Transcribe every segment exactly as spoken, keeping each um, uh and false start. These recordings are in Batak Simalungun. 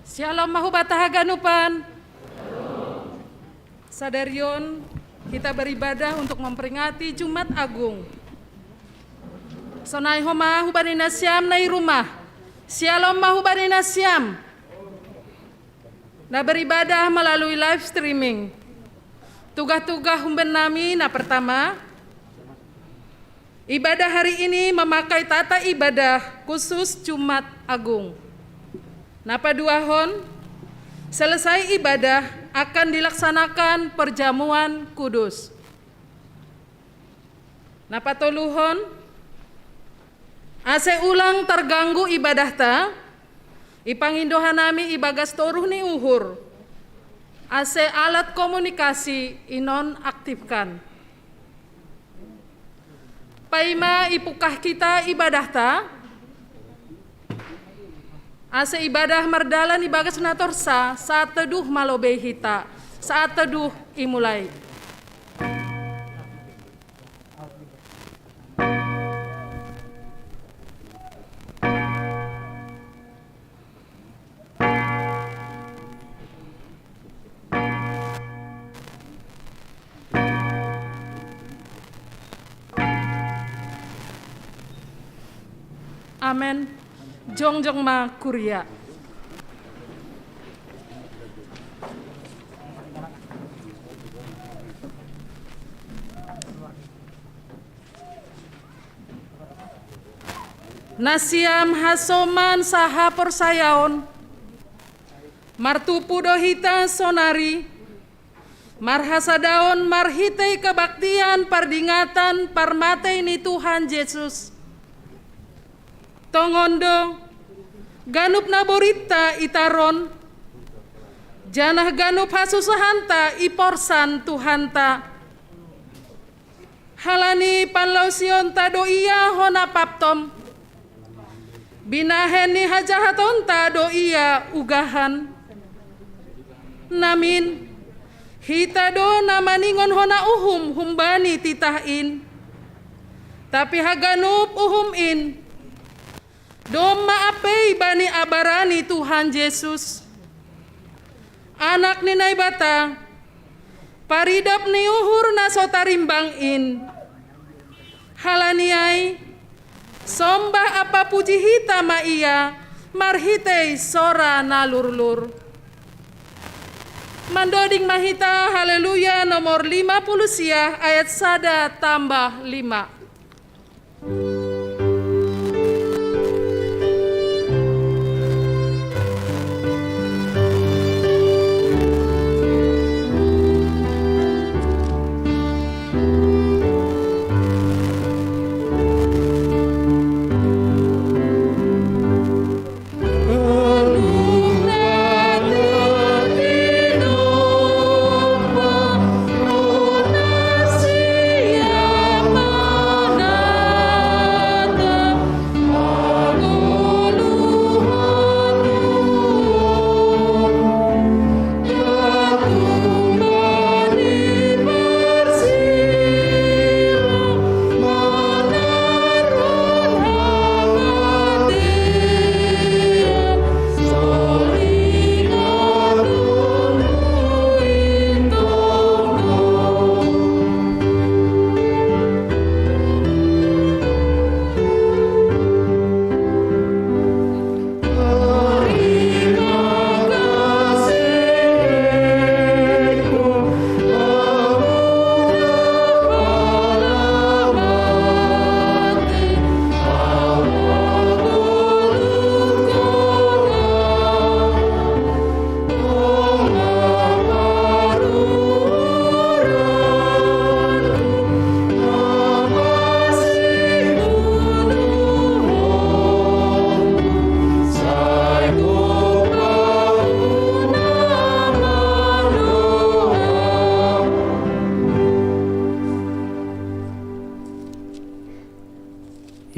Syalom mahubata haganupan. Sadarion kita beribadah untuk memperingati Jumat Agung. Sonai homa hubani nasiam na i rumah. Syalom mahubani nasiam na beribadah melalui live streaming. Tugah-tugah humben nami na pertama, ibadah hari ini memakai tata ibadah khusus Jumat Agung. Na paduahon, selesai ibadah akan dilaksanakan perjamuan kudus. Na patoluhon, ase ulang terganggu ibadahta, ipangindo hanami ibagas toruh ni uhur, ase alat komunikasi inonaktifkan. Paima ipukah kita ibadahta, ase ibadah mardalan ibagas na torsa, saat teduh malobei hita, saat teduh imulai. Amen. Jongjong ma kuria. Nasiam hasoman sahaporsayaon, martupu do hita sonari marhasadaon marhitei kebaktian pardingatan parmatei ni Tuhan Jesus. Tongon do, ganup na borinta itaron, janah ganup hasusahanta iporsan Tuhanta. Halani panlausionta do ia hona paptom, binahen ni hajahatonta do ia ugahan. Namin, hita do na maningon hona uhum humbani titah in. Tapi haganup uhum in, domma ampei bani abaran ni Tuhan Jesus, Anak ni Naibata, paridop ni uhur na so tarimbang in. Halani ai, sombah ampa puji hita ma ia marhitei sora na lurlur. Mandoding ma hita Haleluya nomor lima puluh siah ayat sada tambah lima.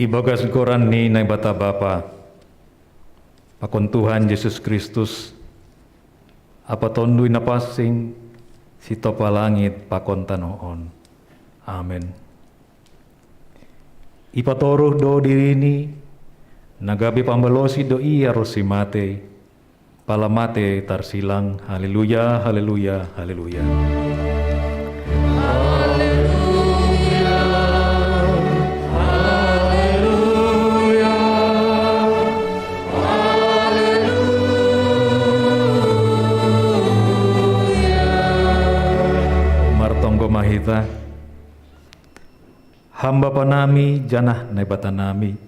Ibagas goran ni Naibata Bapa, pakon Tuhan Jesus Kristus, ampa Tonduy Napansing, sitopah langit pakon tanoh on. Amen. Ipatoruh do diriNi, na gabe pambalosi do Ia ronsi matei, Pala mate tarsilang. Haleluya, haleluya, haleluya. Martonggo ma hita. Ham Bapa nami, janah Naibata nami,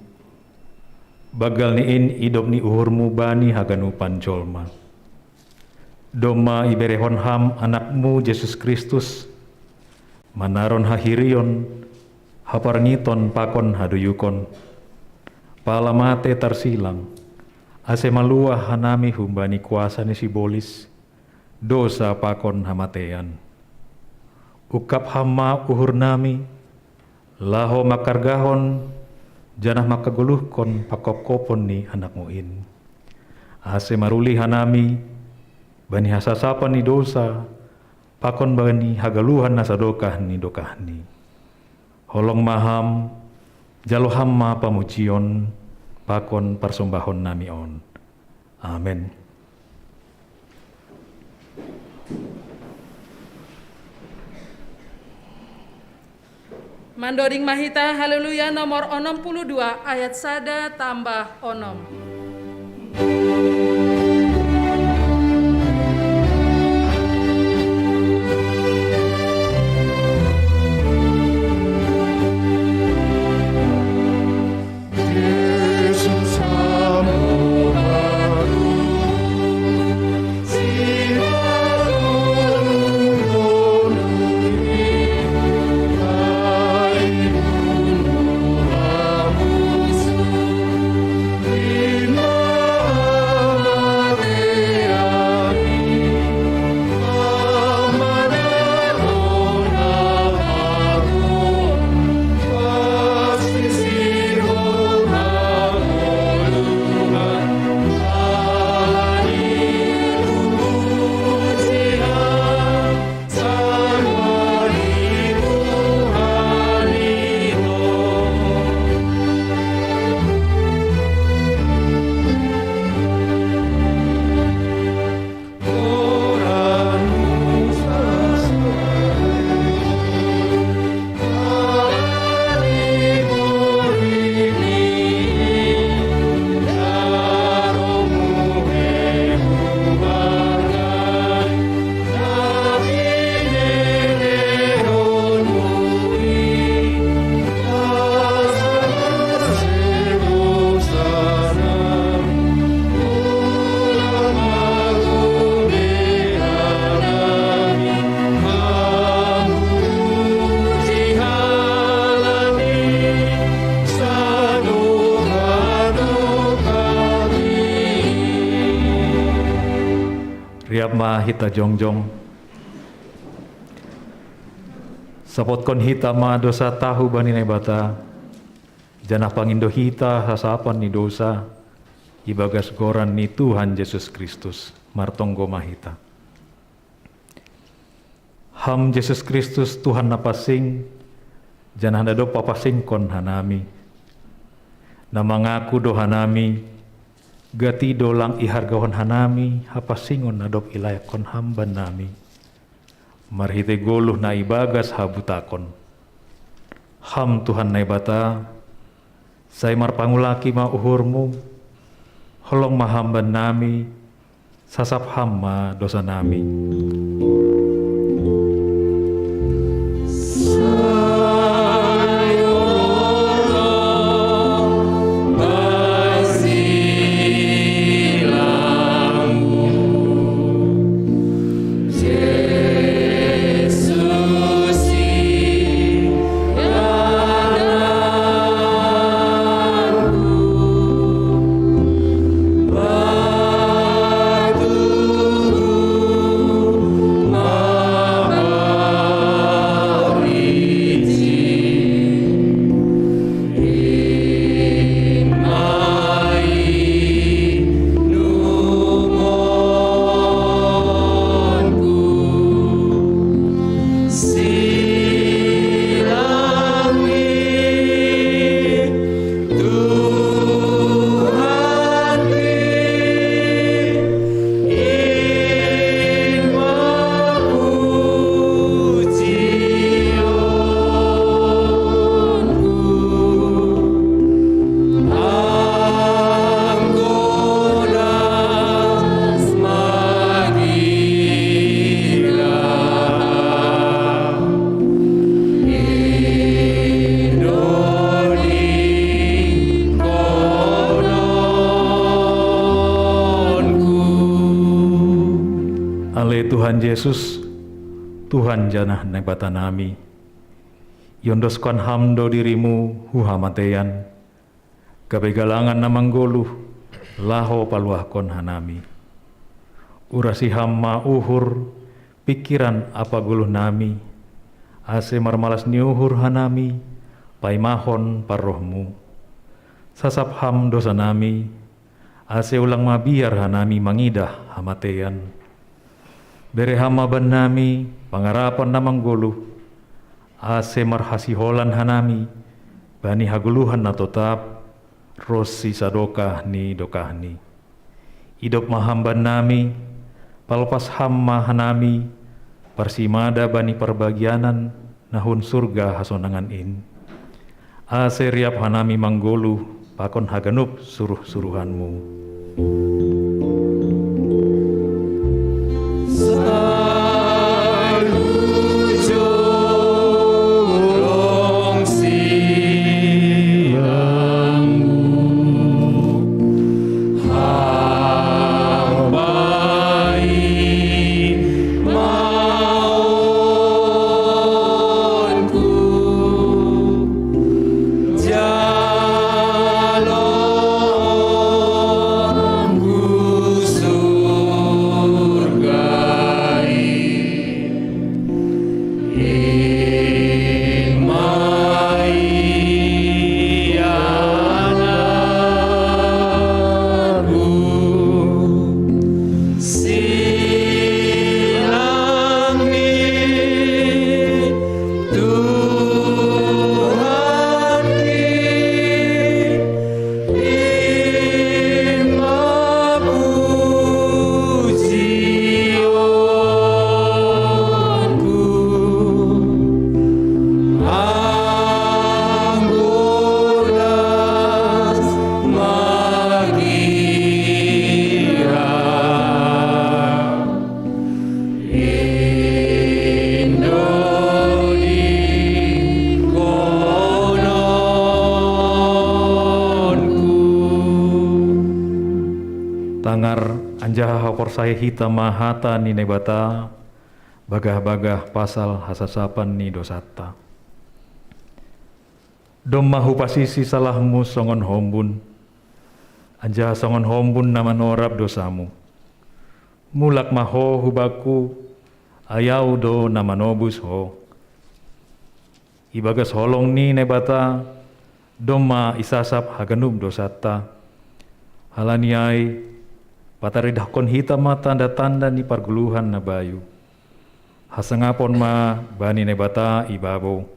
banggal ni in idop ni uhurmu bani haganupan jolma. Domma iberehon Ham Anakmu Jesus Kristus, manaron hahirion, haparngiton pakon haduyukon, pala mate tarsilang, ase maluah hanami humbani kuasa ni sibolis, dosa pakon hamatean. Ungkap Ham ma uhurnami, laho mangkargahon janah mangkagoluhkon pangkopkopon ni Anakmu in. Ase maruli hanami bani hasasapan ni dosa, pakon bani hagoluhan na sadokah ni dokahni. Holong ma Ham, jalo Ham ma pamujion, pakon parsombahon nami on. Amen. Mandoding ma hita Haleluya nomor onom puluh dua ayat sada tambah onom. Riap ma hita jongjong. Sapotkon hita ma dosa tahu bani Naibata, janah pangindo hita hasapan ni dosa ibagas goran ni Tuhan Jesus Kristus. Martonggo ma hita. Ham Jesus Kristus, Tuhan na pansing, janah na dob papansingkon hanami. Na mangaku do hanami, gati do lang ihargahon hanami hapansingon na dob ilayakkon Ham bannami, marhitei goluh na ibagas habutakon. Ham Tuhan Naibata, sai marpangulaki ma uhurmu, holong ma Ham bannami, sasap Ham ma dosanami. Tuhan Jesus, Tuhan janah Naibata nami, iondoskon Ham do diri-Mu hu hamatean, gabe galangan na manggoluh, laho paluahkon hanami. Urasi Ham ma uhur, pingkiran ampa goluh nami, ase marmalas ni uhur hanami, paimahon parroh-Mu. Sasap Ham dosa nami, ase ulang mabiar hanami mangidah hamatean. Bere Ham ma bannami pangarapon na manggoluh, ase marhasiholan hanami bani hagoluhan na totap ronsi sadokah ni dokahni. Idop ma Ham bannami, palopas Ham ma hanami parsimada bani parbagianan na hun surga hasonangan in. Ase riap hanami manggoluh pakon haganup suruh-suruhan-Mu. Tangar anjaha haporsaya hita ma hata ni Naibata, bagah-bagah pasal hasasapan ni dosanta. Domma hupasisi salahmu songon hombun, anjaha songon hombun na manorap dosamu. Mulak ma ho hu bakku, ai Ahu do na manobus ho. Ibagas holong ni Naibata, domma isasap haganup dosanta. Halani ai, pataridahkon hita ma tanda-tanda ni pargoluhan na bayu. Hasangapon ma bani Naibata ibabo.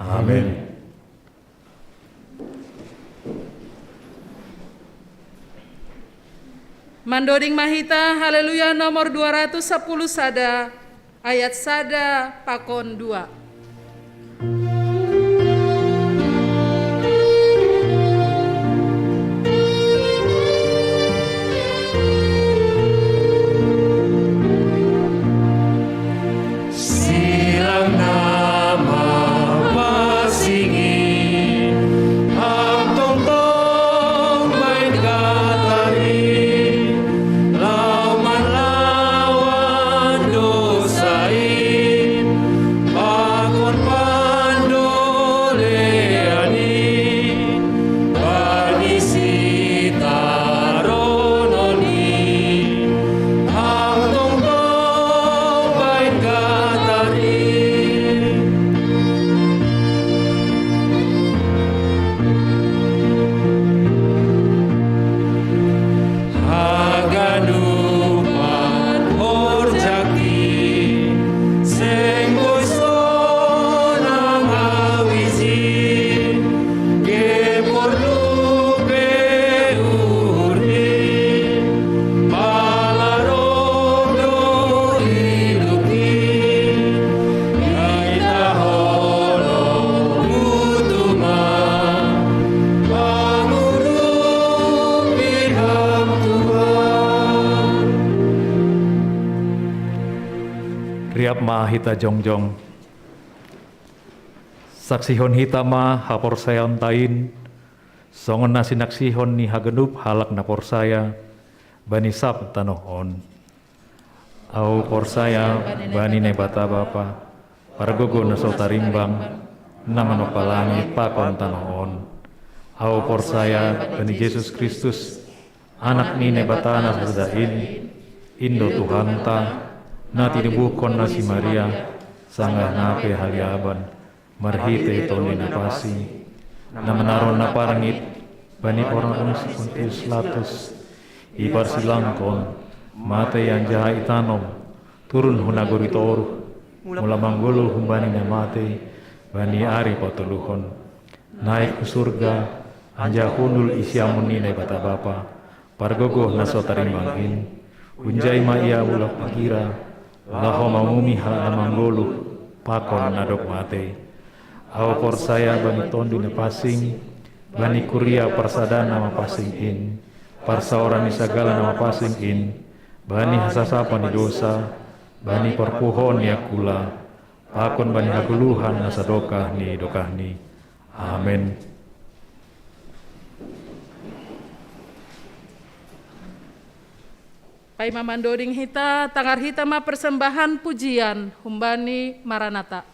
Amen. Mandoding ma hita Haleluya nomor dua ratus sapuluh sada, ayat sada pakon dua. Silang nama pasingi, Ham tongtong baen gatari, laho manlawan dosa i, pakon pandolean i, bani sitaronon i, Ham tongtong baen gatari. Haganupan horjaki, seng boi sonang ahu ijin, ge porlu pe uhurni, pala roh do idop i, hita holong butuh ma, pangurupi Ham Tuhan. Riap ma hita jongjong. Saksihon hita ma haporsayaonta in, songon na sinaksihon ni haganup halak na porsaya bani sab tanoh on. Au porsaya bani Naibata Bapa, pargogo na so tarimbang, na manoppa langit pakon tanoh on. Au porsaya bani Jesus Kristus, Anak ni Naibata na sada in, Indo Tuhanta, na tinubuhkon na si Maria, sanggah na pe haliaban, marhitei Tondi Napansing, na manaron na parngit bani porangon si Pontius Latus, iparsilangkon, matei anjaha itanom, turun hu nagori toruh, mula manggoluh humbani na matei bani ari patoluhon. Naik hu surga, anjaha hundul i siamun ni Naibata Bapa, pargogoh na so tarimbang in, hunjai ma ia mulak magira, laho mangumumi halak na manggoluh pakon na dob matei. Au porsaya bani Tondi Napansing, bani kuria parsadaan na mapansing in, parsaoran ni sagala na mapansing in, bani hasasapan ni dosa, bani parpuhoon ni angkula, pakon bani hagoluhan na sadokah ni dokahni. Amen. Paima mandoding hita, tangar hita ma persembahan pujian humbani Maranatha.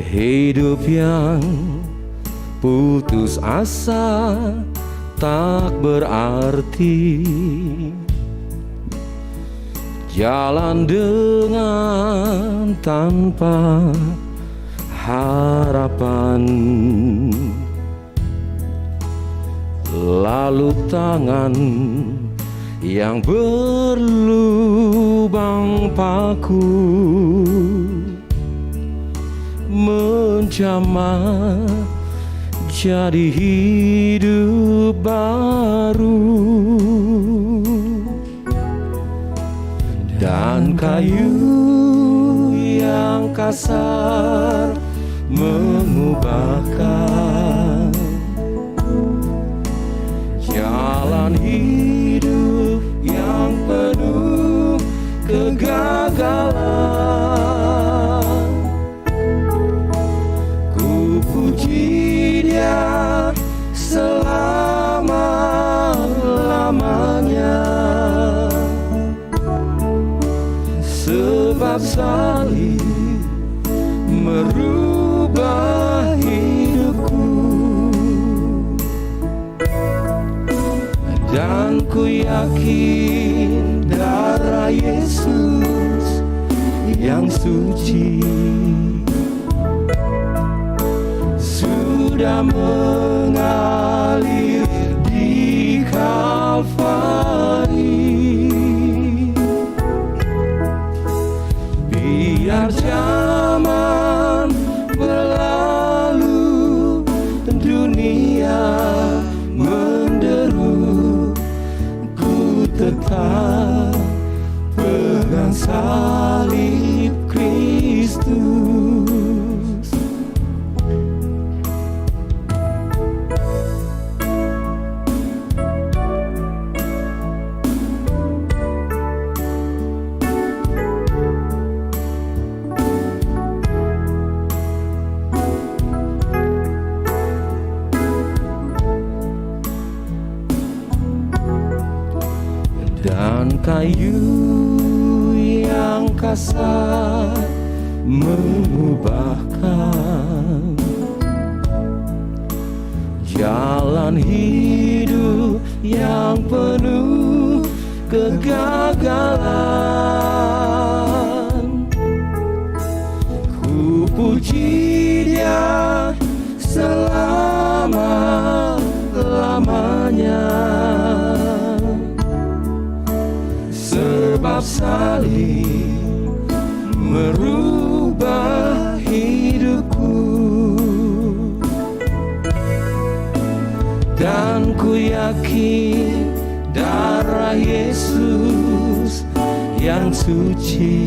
Hidup yang putus asa tak berarti. Jalan dengan tanpa harapan. Lalu tangan yang berlubang paku menjamah jadi hidup baru. Dan kayu yang kasar mengubahkan jalan hidup yang penuh kegagalan. Ku puji Dia selama-lamanya, sebab salib merubah hidupku. Dan ku yakin darah Yesus yang suci sudah mengalir di Kalvari. Biar zaman berlalu, dunia menderu, ku tetap pegang salib Kristus. Dan kayu yang kasar mengubahkan jalan hidup yang penuh kegagalan. Ku puji Dia selama-lamanya, sebab salib merubah hidupku. Dan ku yakin darah Yesus yang suci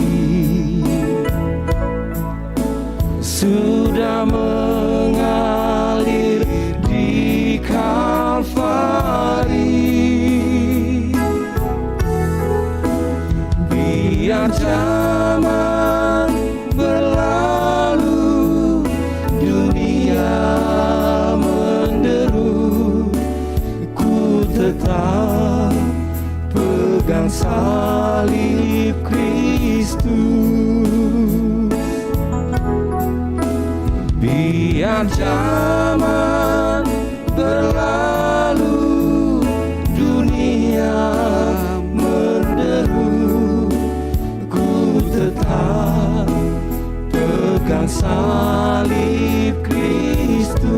sudah mengalir di Kalvari. Biar zaman berlalu, dunia menderu, ku tetap pegang salib Kristus. Biar zaman berlalu, dunia menderu, ku tetap pegang salib Kristus.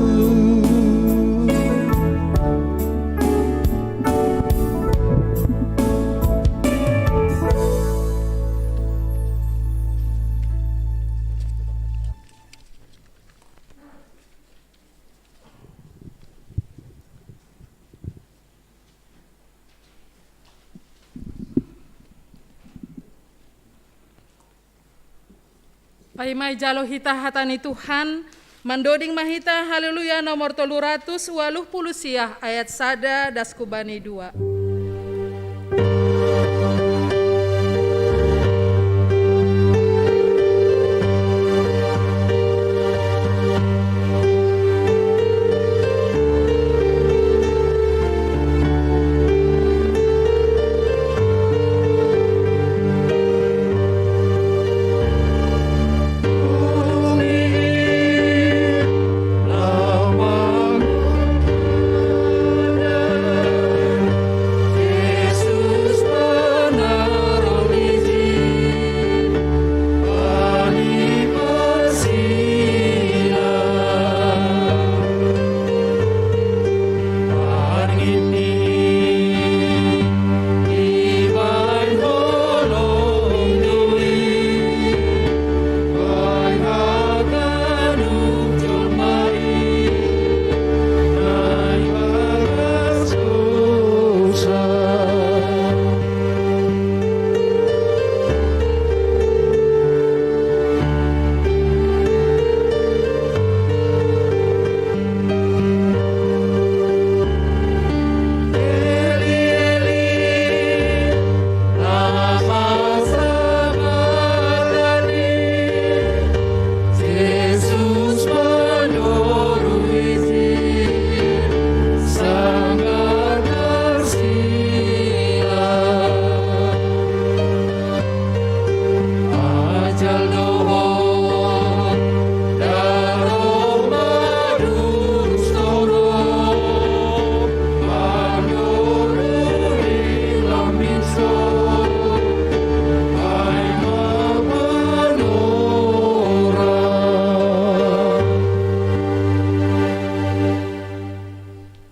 Paima ijalo hita hata ni Tuhan, mandoding ma hita Haleluya nomor tolu ratus waluh puluh sia ayat sada das kubani dua.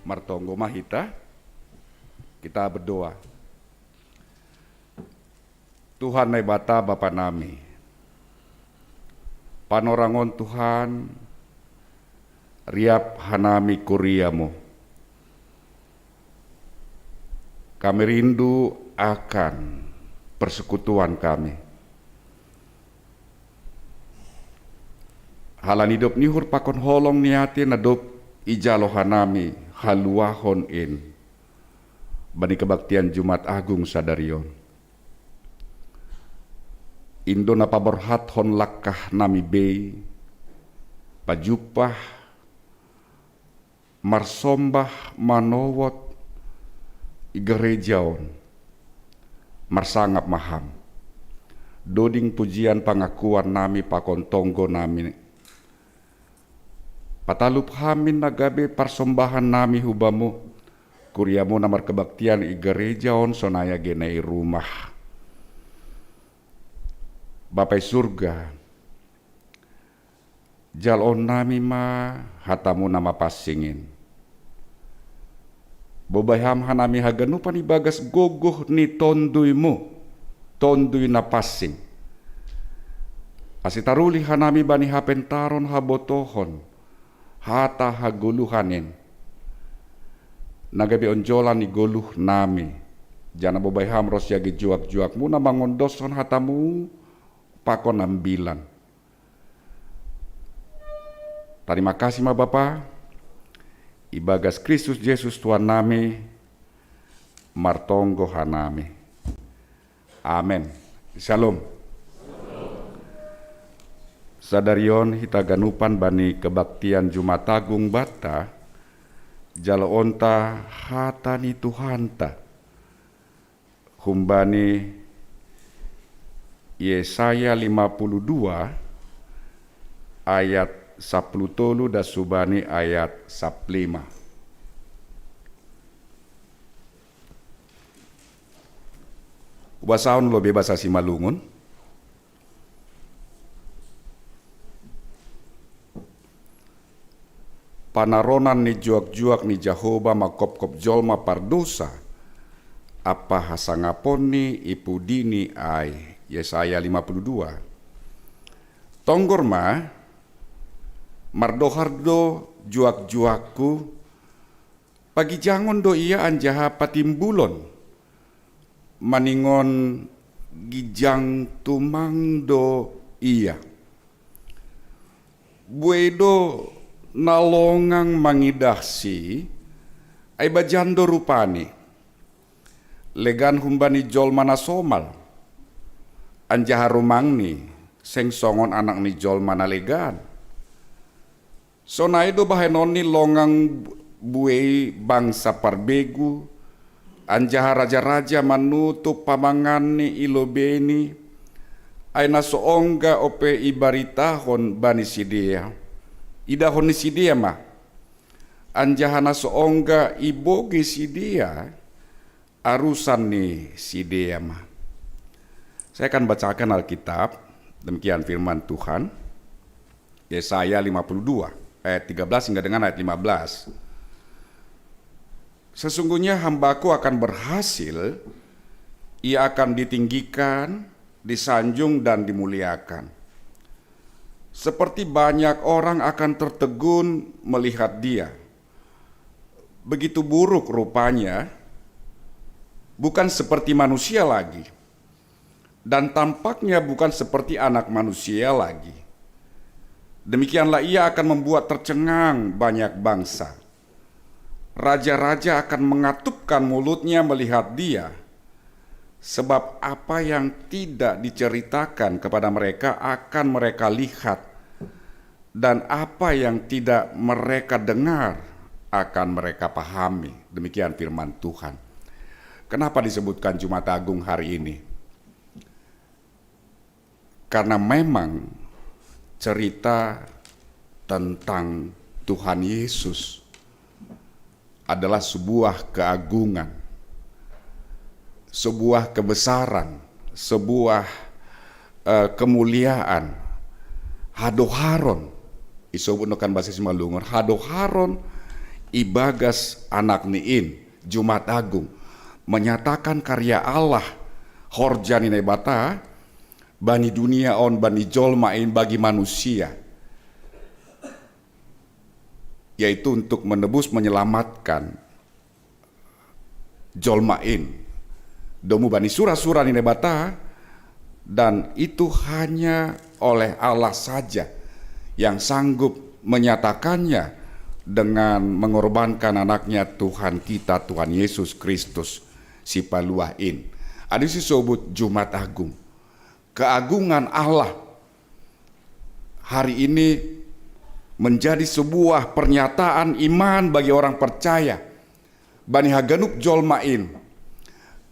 Martonggo ma hita, kita berdoa. Tuhan Naibata Bapa nami, panorangon Tuhan, riap hanami kuria-Mu. Kami rindu akan persekutuan kami. Halani dob ni uhur pakon holong ni atei na dob ijalo hanami haluahon in bani kebaktian Jumat Agung sadari on. In do na paborhathon langkah nami bei, pajumpah, marsombah, manowot i gereja on, marsangap ma Ham. Doding pujian pangakuan nami pakon tonggo nami, patalup hamin na gabe parsombahan nami hu Bamu, Kuriamu na markebaktian i gereja on sonai age nai rumah. Bapa i surga, jaloon nami ma hatamu na mapansing in. Bobai ham hanami haganupan ibagas gogoh ni tonduimu, tondui na pansing. Ase taruli hanami bani hapentaron habotohon hata hagoluhan in, na gabe onjolan ni goluh nami, janah bobai ham ro siage juak-juakmu na mangondoskon hatamu pakon ambilan. Tarima kasih ma Bapa, ibagas Kristus Jesus Tuhan nami, martonggo hanami. Amen. Shalom. Sadarion hita ganupan bani kebaktian Jumat Agung banta, jaloonta hata ni Tuhanta. Humbani Yesaya lima puluh dua ayat sapuluh tolu das hubani ayat sapuluh lima. Ubasaon lo bebas asi malungun. Panaronan ni juak-juak ni Jahoba makopkop jolma pardosa, apa hasangaponni i pudini ai. Yesaya lima puluh dua. Tonggor ma, mardohar do juak-juakku, pagijangon do ia anjaha patimbulon, maningon gijang tumang do ia. Buei do na longang mangidahsi, ai bajan do rupani. Legan humbani jolma na somal, anjaha rumangni seng songon anak ni jolma na legan. Sonai do bahenonni longang buei bangsa parbegu, anjaha raja-raja manutup pamanganni i lobeini, ai na so ongga ope ibaritahon bani sidea, idahon ni sidea ma, anjaha na so ongga ibogei sidea, arusan ni sidea ma. Saya akan bacakan Alkitab, demikian firman Tuhan. Yesaya lima puluh dua ayat tiga belas hingga dengan ayat lima belas. Sesungguhnya hambaku akan berhasil, ia akan ditinggikan, disanjung dan dimuliakan. Seperti banyak orang akan tertegun melihat dia. Begitu buruk rupanya, bukan seperti manusia lagi, dan tampaknya bukan seperti anak manusia lagi. Demikianlah ia akan membuat tercengang banyak bangsa. Raja-raja akan mengatupkan mulutnya melihat dia, sebab apa yang tidak diceritakan kepada mereka akan mereka lihat, dan apa yang tidak mereka dengar akan mereka pahami. Demikian firman Tuhan. Kenapa disebutkan Jumat Agung hari ini? Karena memang cerita tentang Tuhan Yesus adalah sebuah keagungan, sebuah kebesaran, sebuah, eh, kemuliaan. Hadoharon, isobut nokan bahasa Simalungun, hadoharon ibagas Anakni in, Jumat Agung, menyatakan karya Allah, horja ni Naibata, bani dunia on, bani jolma in, bagi manusia, yaitu untuk menebus, menyelamatkan jolma in domu bani sura-sura ni Naibata, dan itu hanya oleh Allah saja yang sanggup menyatakannya dengan mengorbankan anaknya Tuhan kita, Tuhan Yesus Kristus, si paluah in. Adi si sobut Jumat Agung. Keagungan Allah hari ini menjadi sebuah pernyataan iman bagi orang percaya, bani haganup jolma in.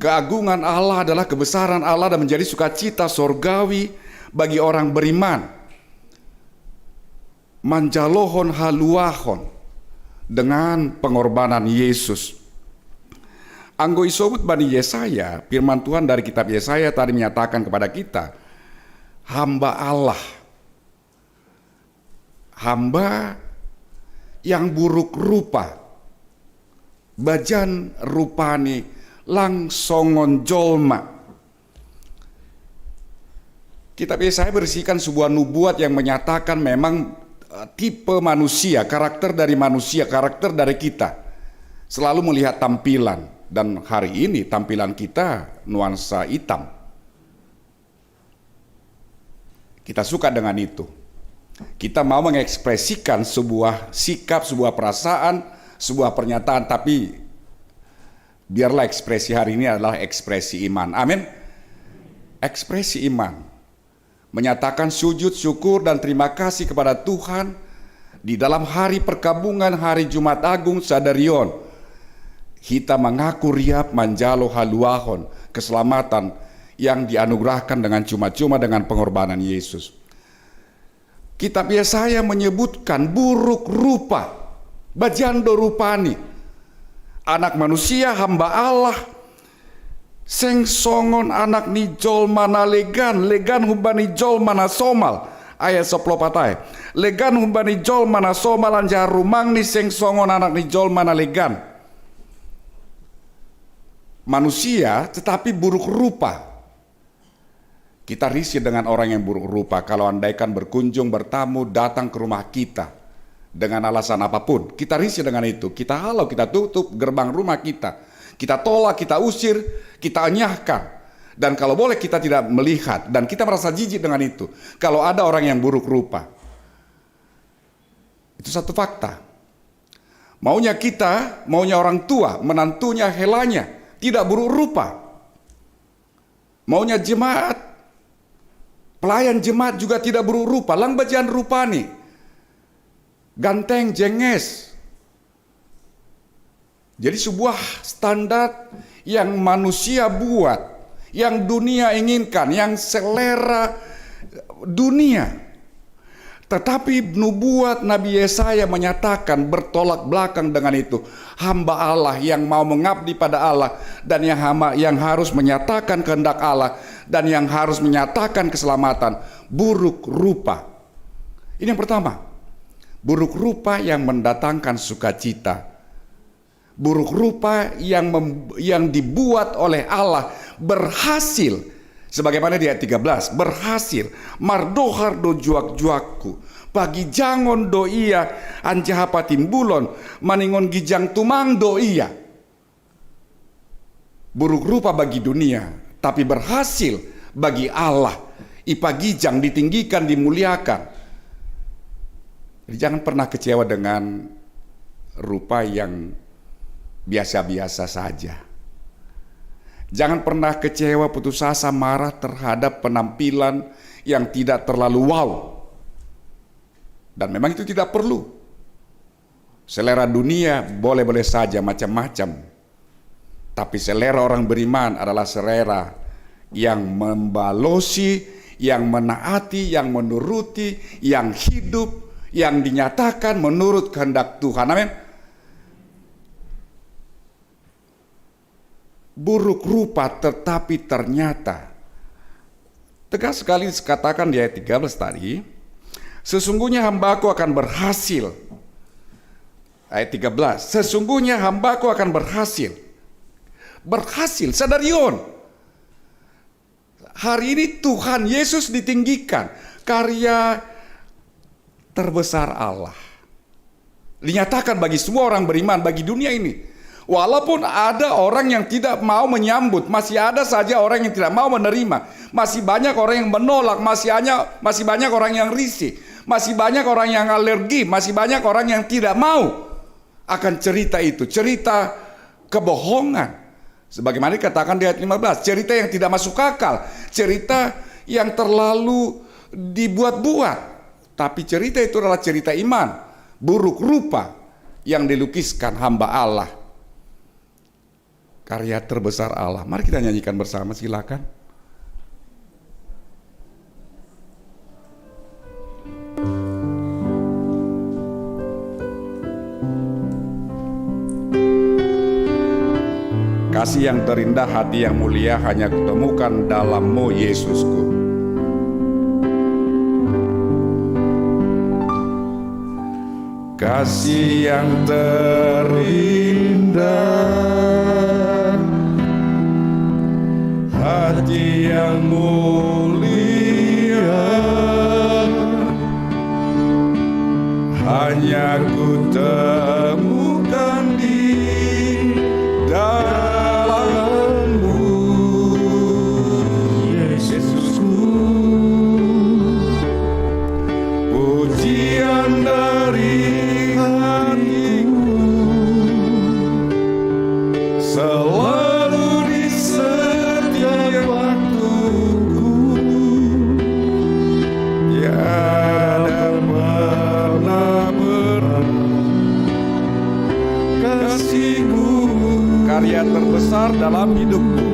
Keagungan Allah adalah kebesaran Allah dan menjadi sukacita sorgawi bagi orang beriman. Manjalohon haluahon dengan pengorbanan Yesus. Anggo isobut bani Yesaya, firman Tuhan dari kitab Yesaya tadi menyatakan kepada kita, hamba Allah, hamba yang buruk rupa, bajan rupani lang songon jolma. Kitab Yesaya berisikan sebuah nubuat yang menyatakan memang, eh, tipe manusia, karakter dari manusia, karakter dari kita. Selalu melihat tampilan, dan hari ini tampilan kita nuansa hitam. Kita suka dengan itu. Kita mau mengekspresikan sebuah sikap, sebuah perasaan, sebuah pernyataan, tapi biarlah ekspresi hari ini adalah ekspresi iman. Amin. Ekspresi iman menyatakan sujud syukur dan terima kasih kepada Tuhan di dalam hari perkabungan, hari Jumat Agung sadarion. Kita mengaku riap manjalo haluahon keselamatan yang dianugerahkan dengan cuma-cuma dengan pengorbanan Yesus. Kitab Yesaya menyebutkan buruk rupa, bajan do rupani. Anak manusia, hamba Allah, seng songon anak ni jolma na legan, legan humbani jolma na somal. Ayat saplopat ai. Legan humbani jolma na somal, anjaha rumangni seng songon anak ni jolma na legan. Manusia, tetapi buruk rupa. Kita risih dengan orang yang buruk rupa. Kalau andaikan berkunjung, bertamu, datang ke rumah kita dengan alasan apapun, kita risih dengan itu. Kita halau, kita tutup gerbang rumah kita. Kita tolak, kita usir, kita enyahkan. Dan kalau boleh, kita tidak melihat. Dan kita merasa jijik dengan itu. Kalau ada orang yang buruk rupa. Itu satu fakta. Maunya kita, maunya orang tua, menantunya, helanya, tidak buruk rupa. Maunya jemaat, pelayan jemaat juga tidak buruk rupa. Lang bajan rupani. Ganteng, jenges. Jadi sebuah standar yang manusia buat, yang dunia inginkan, yang selera dunia. Tetapi nubuat Nabi Yesaya menyatakan bertolak belakang dengan itu. Hamba Allah yang mau mengabdi pada Allah dan yang hama-, yang harus menyatakan kehendak Allah dan yang harus menyatakan keselamatan, buruk rupa. Ini yang pertama. Buruk rupa yang mendatangkan sukacita. Buruk rupa yang mem-, yang dibuat oleh Allah berhasil. Sebagaimana di ayat tiga belas, berhasil. Mardohar do juak-juakku. Pagijangon do ia, anjaha patimbulon, maningon gijang tumang do ia. Buruk rupa bagi dunia, tapi berhasil bagi Allah. Ipagijang, ditinggikan, dimuliakan. Jadi jangan pernah kecewa dengan rupa yang biasa-biasa saja. Jangan pernah kecewa, putus asa, marah terhadap penampilan yang tidak terlalu wow. Dan memang itu tidak perlu. Selera dunia boleh-boleh saja, macam-macam. Tapi selera orang beriman adalah selera yang membalosi, yang menaati, yang menuruti, yang hidup, yang dinyatakan menurut kehendak Tuhan. Amin. Buruk rupa, tetapi ternyata tegas sekali dikatakan di ayat tiga belas tadi, "Sesungguhnya hambaku akan berhasil." Ayat tiga belas, "Sesungguhnya hambaku akan berhasil." Berhasil, sadarion. Hari ini Tuhan Yesus ditinggikan. Karya terbesar Allah dinyatakan bagi semua orang beriman, bagi dunia ini. Walaupun ada orang yang tidak mau menyambut, masih ada saja orang yang tidak mau menerima, masih banyak orang yang menolak, masih hanya, masih banyak orang yang risih, masih banyak orang yang alergi, masih banyak orang yang tidak mau akan cerita itu, cerita kebohongan. Sebagaimana dikatakan di ayat lima belas, cerita yang tidak masuk akal, cerita yang terlalu dibuat-buat. Tapi cerita itu adalah cerita iman, buruk rupa yang dilukiskan hamba Allah. Karya terbesar Allah. Mari kita nyanyikan bersama, silakan. Kasih yang terindah, hati yang mulia hanya kutemukan dalam-Mu, Yesusku. Kasih yang terindah, hati yang mulia, hanya kutemukan di dalam-Mu, Yesusku. Pujian dari hatiku selalu di setiap waktuku, tiada pernah berhenti kasih-Mu. Karya terbesar dalam hidupku,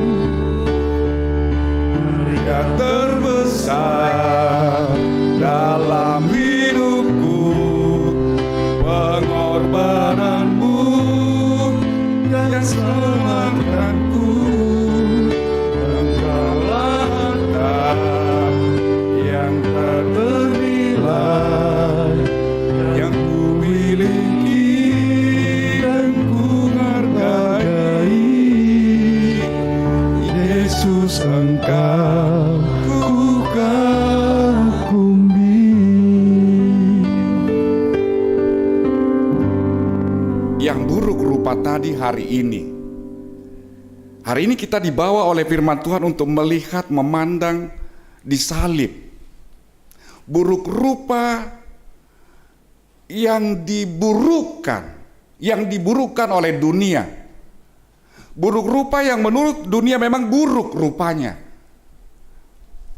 karya terbesar dalam hidupku, pengorbanan-Mu yang selamatkanku. Engkaulah harta yang tak ternilai, yang kumiliki dan kuhargai. Yesus, Engkau kukagumi. Yang buruk rupa tadi hari ini. Hari ini kita dibawa oleh firman Tuhan untuk melihat, memandang di salib. Buruk rupa yang diburukkan, yang diburukkan oleh dunia. Buruk rupa yang menurut dunia memang buruk rupanya.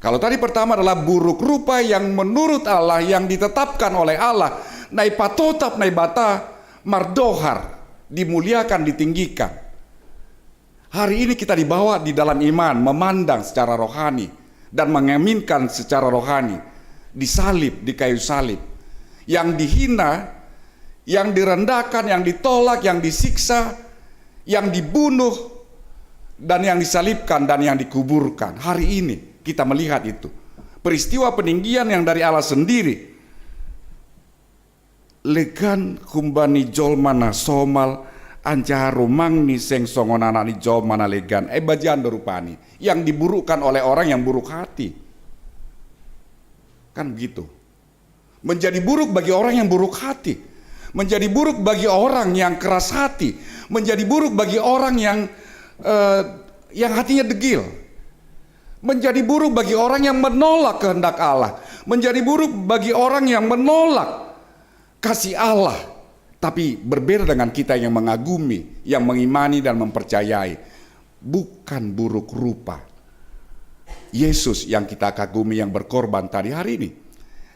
Kalau tadi pertama adalah buruk rupa yang menurut Allah, yang ditetapkan oleh Allah, na ipatotap, na ibata, mardohar, dimuliakan, ditinggikan. Hari ini kita dibawa di dalam iman, memandang secara rohani dan mengaminkan secara rohani, disalib di kayu salib, yang dihina, yang direndahkan, yang ditolak, yang disiksa, yang dibunuh, dan yang disalibkan dan yang dikuburkan. Hari ini kita melihat itu. Peristiwa peninggian yang dari Allah sendiri. Legan kumbani jolma na somal, anjaha rumangni seng songon anak ni jolma na legan. Eh, bajian do rupani yang diburukkan oleh orang yang buruk hati. Kan begitu. Menjadi buruk bagi orang yang buruk hati. Menjadi buruk bagi orang yang keras hati. Menjadi buruk bagi orang yang, eh, yang hatinya degil. Menjadi buruk bagi orang yang menolak kehendak Allah. Menjadi buruk bagi orang yang menolak kasih Allah. Tapi berbeda dengan kita yang mengagumi, yang mengimani dan mempercayai. Bukan buruk rupa. Yesus yang kita kagumi yang berkorban tadi hari ini.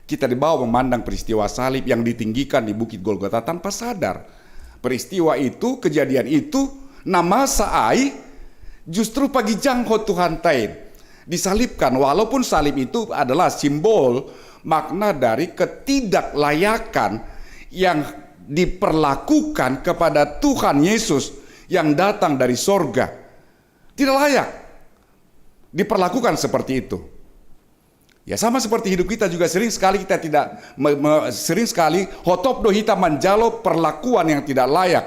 Kita dibawa memandang peristiwa salib yang ditinggikan di Bukit Golgota tanpa sadar. Peristiwa itu, kejadian itu, na masa ai justru pagijangkon Tuhan tain. Disalibkan, walaupun salib itu adalah simbol makna dari ketidaklayakan yang diperlakukan kepada Tuhan Yesus yang datang dari sorga. Tidak layak diperlakukan seperti itu. Ya, sama seperti hidup kita juga, sering sekali kita tidak me- me- sering sekali hotop do hita manjalo perlakuan yang tidak layak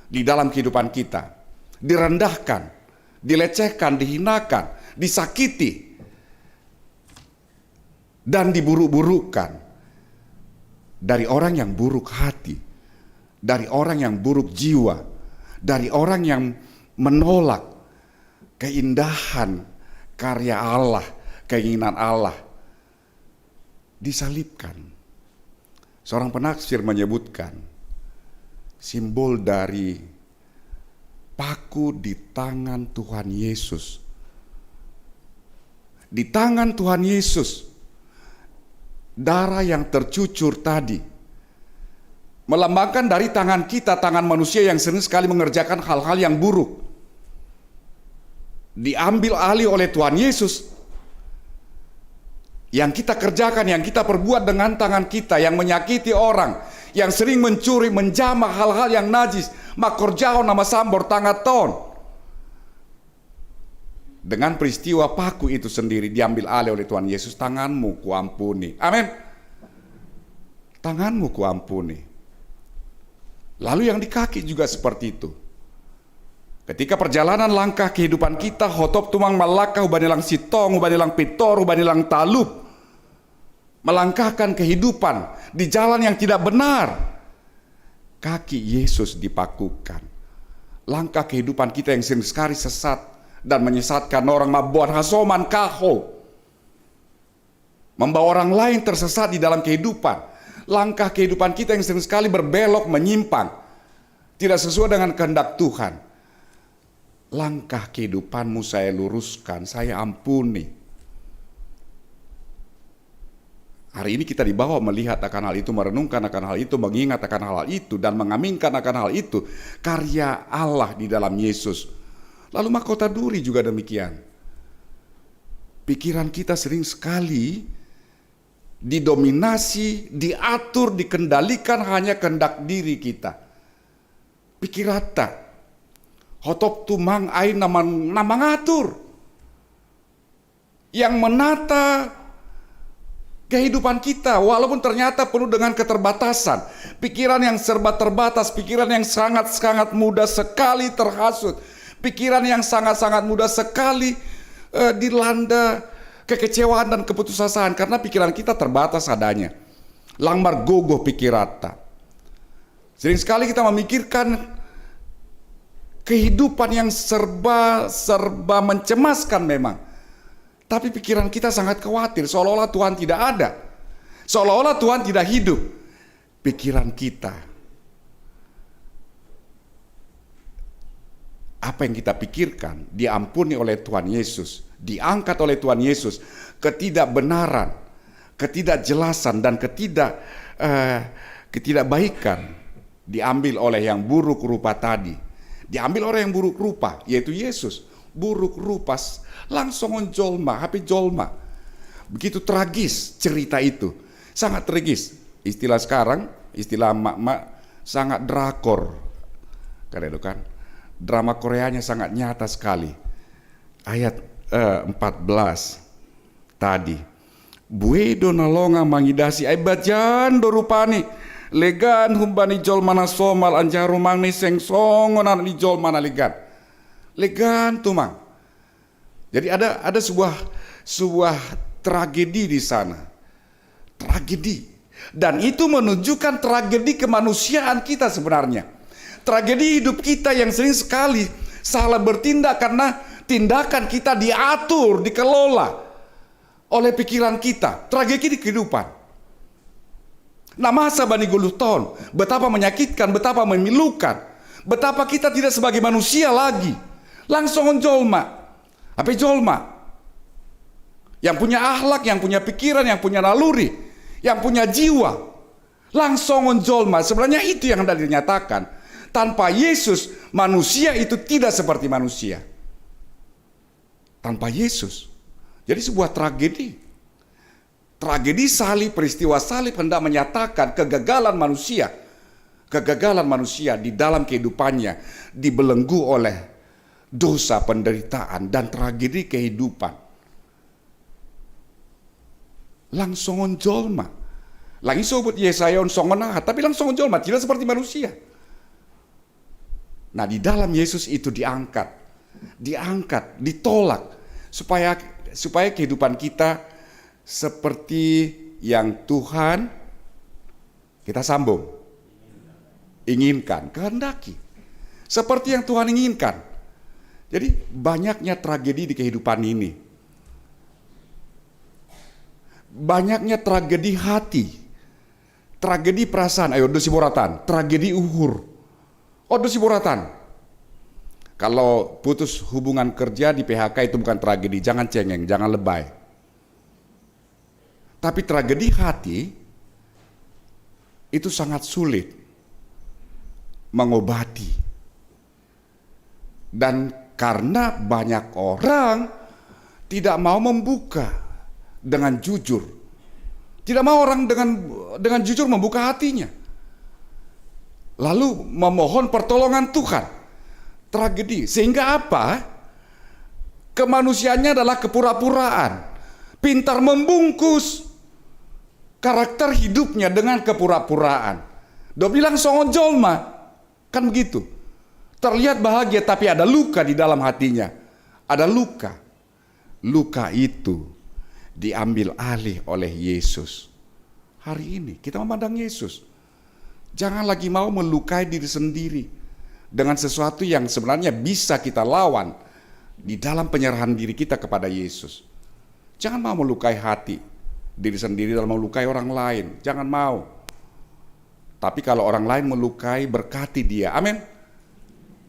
di dalam kehidupan kita. Direndahkan, dilecehkan, dihinakan, disakiti, dan diburuk-burukkan dari orang yang buruk hati, dari orang yang buruk jiwa, dari orang yang menolak keindahan karya Allah, keinginan Allah, disalibkan. Seorang penafsir menyebutkan simbol dari paku di tangan Tuhan Yesus. Di tangan Tuhan Yesus, darah yang tercucur tadi melambangkan dari tangan kita, tangan manusia yang sering sekali mengerjakan hal-hal yang buruk. Diambil alih oleh Tuhan Yesus. Yang kita kerjakan, yang kita perbuat dengan tangan kita, yang menyakiti orang, yang sering mencuri, menjamah hal-hal yang najis, makorjahon na masambor tangan ton. Dengan peristiwa paku itu sendiri diambil alih oleh Tuhan Yesus, "Tanganmu kuampuni." Amin. "Tanganmu kuampuni." Lalu yang di kaki juga seperti itu. Ketika perjalanan langkah kehidupan kita, hotop tumang malakah ubanilang sitong, ubanilang pitor, ubanilang talup, melangkahkan kehidupan di jalan yang tidak benar, kaki Yesus dipakukan. Langkah kehidupan kita yang sering sekali sesat dan menyesatkan orang, mabuat hasoman kaho, membawa orang lain tersesat di dalam kehidupan. Langkah kehidupan kita yang sering sekali berbelok, menyimpang, tidak sesuai dengan kehendak Tuhan. Langkah kehidupanmu saya luruskan, saya ampuni. Hari ini kita dibawa melihat akan hal itu, merenungkan akan hal itu, mengingat akan hal itu, dan mengaminkan akan hal itu. Karya Allah di dalam Yesus. Lalu mahkota duri juga demikian. Pikiran kita sering sekali didominasi, diatur, dikendalikan hanya kehendak diri kita. Pikirata. Hotop tumang ai nama, nama ngatur. Yang menata kehidupan kita, walaupun ternyata penuh dengan keterbatasan. Pikiran yang serba terbatas, pikiran yang sangat-sangat mudah sekali terhasut. Pikiran yang sangat-sangat mudah sekali, eh, dilanda kekecewaan dan keputusasaan. Karena pikiran kita terbatas adanya. Langmar gogoh pikirata. Sering sekali kita memikirkan kehidupan yang serba, serba mencemaskan memang. Tapi pikiran kita sangat khawatir, seolah-olah Tuhan tidak ada. Seolah-olah Tuhan tidak hidup. Pikiran kita, apa yang kita pikirkan, diampuni oleh Tuhan Yesus, diangkat oleh Tuhan Yesus. Ketidakbenaran, ketidakjelasan, dan ketidak, eh, ketidakbaikan diambil oleh yang buruk rupa tadi. Diambil oleh yang buruk rupa, yaitu Yesus. Buruk rupa, s-, langsung jolma, hape jolma. Begitu tragis cerita itu. Sangat tragis. Istilah sekarang, istilah emak-emak, sangat drakor. Kan itu kan. Drama Koreanya sangat nyata sekali. Ayat, eh, empat belas tadi. Buedo nalonga mangidasi ai bajan do rupani. Legan humbani jolma na somal anjaha rumangni seng songon anak ni jolma na legan. Legan tumang. Jadi ada, ada sebuah, sebuah tragedi di sana. Tragedi. Dan itu menunjukkan tragedi kemanusiaan kita sebenarnya. Tragedi hidup kita yang sering sekali salah bertindak karena tindakan kita diatur, dikelola oleh pikiran kita. Tragedi kehidupan. Nah, masa bani guluh tahun, betapa menyakitkan, betapa memilukan, betapa kita tidak sebagai manusia lagi. Langsung jolma. Apa jolma? Yang punya akhlak, yang punya pikiran, yang punya naluri, yang punya jiwa. Langsung jolma. Sebenarnya itu yang hendak dinyatakan. Tanpa Yesus, manusia itu tidak seperti manusia. Tanpa Yesus. Jadi sebuah tragedi. Tragedi salib, peristiwa salib hendak menyatakan kegagalan manusia. Kegagalan manusia di dalam kehidupannya dibelenggu oleh dosa, penderitaan, dan tragedi kehidupan. Langsung jolma. Lagi sebut Yesaya on songon aha, tapi langsung jolma, tidak seperti manusia. Nah, di dalam Yesus itu diangkat, diangkat, ditolak, supaya, supaya kehidupan kita seperti yang Tuhan, kita sambung, inginkan, kehendaki. Seperti yang Tuhan inginkan. Jadi, banyaknya tragedi di kehidupan ini. Banyaknya tragedi hati, tragedi perasaan, ayo, dosi boratan, tragedi uhur. Oh, dosi boratan. Kalau putus hubungan kerja, di P H K, itu bukan tragedi, jangan cengeng, jangan lebay. Tapi tragedi hati itu sangat sulit mengobati. Dan karena banyak orang tidak mau membuka dengan jujur. Tidak mau orang dengan, dengan jujur membuka hatinya. Lalu memohon pertolongan Tuhan. Tragedi. Sehingga apa? Kemanusiaannya adalah kepura-puraan. Pintar membungkus karakter hidupnya dengan kepura-puraan. Dia bilang songo jolma, kan begitu. Terlihat bahagia tapi ada luka di dalam hatinya. Ada luka. Luka itu diambil alih oleh Yesus. Hari ini kita memandang Yesus. Jangan lagi mau melukai diri sendiri dengan sesuatu yang sebenarnya bisa kita lawan di dalam penyerahan diri kita kepada Yesus. Jangan mau melukai hati diri sendiri dalam melukai orang lain. Jangan mau. Tapi kalau orang lain melukai, berkati dia. Amin.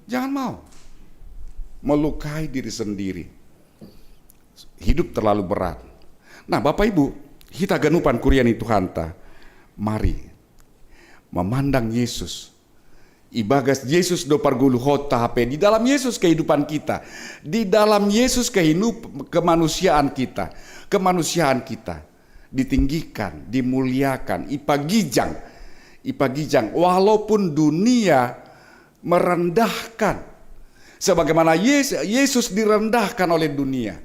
Jangan mau melukai diri sendiri. Hidup terlalu berat. Nah, Bapak Ibu, hita ganupan kuria ni Tuhanta, mari memandang Yesus. Ibagas Yesus do pargulu hot hape di dalam Yesus kehidupan kita. Di dalam Yesus kehidup kemanusiaan kita. Kemanusiaan kita ditinggikan, dimuliakan, ipagijang. Ipagijang walaupun dunia merendahkan. Sebagaimana Yes- Yesus direndahkan oleh dunia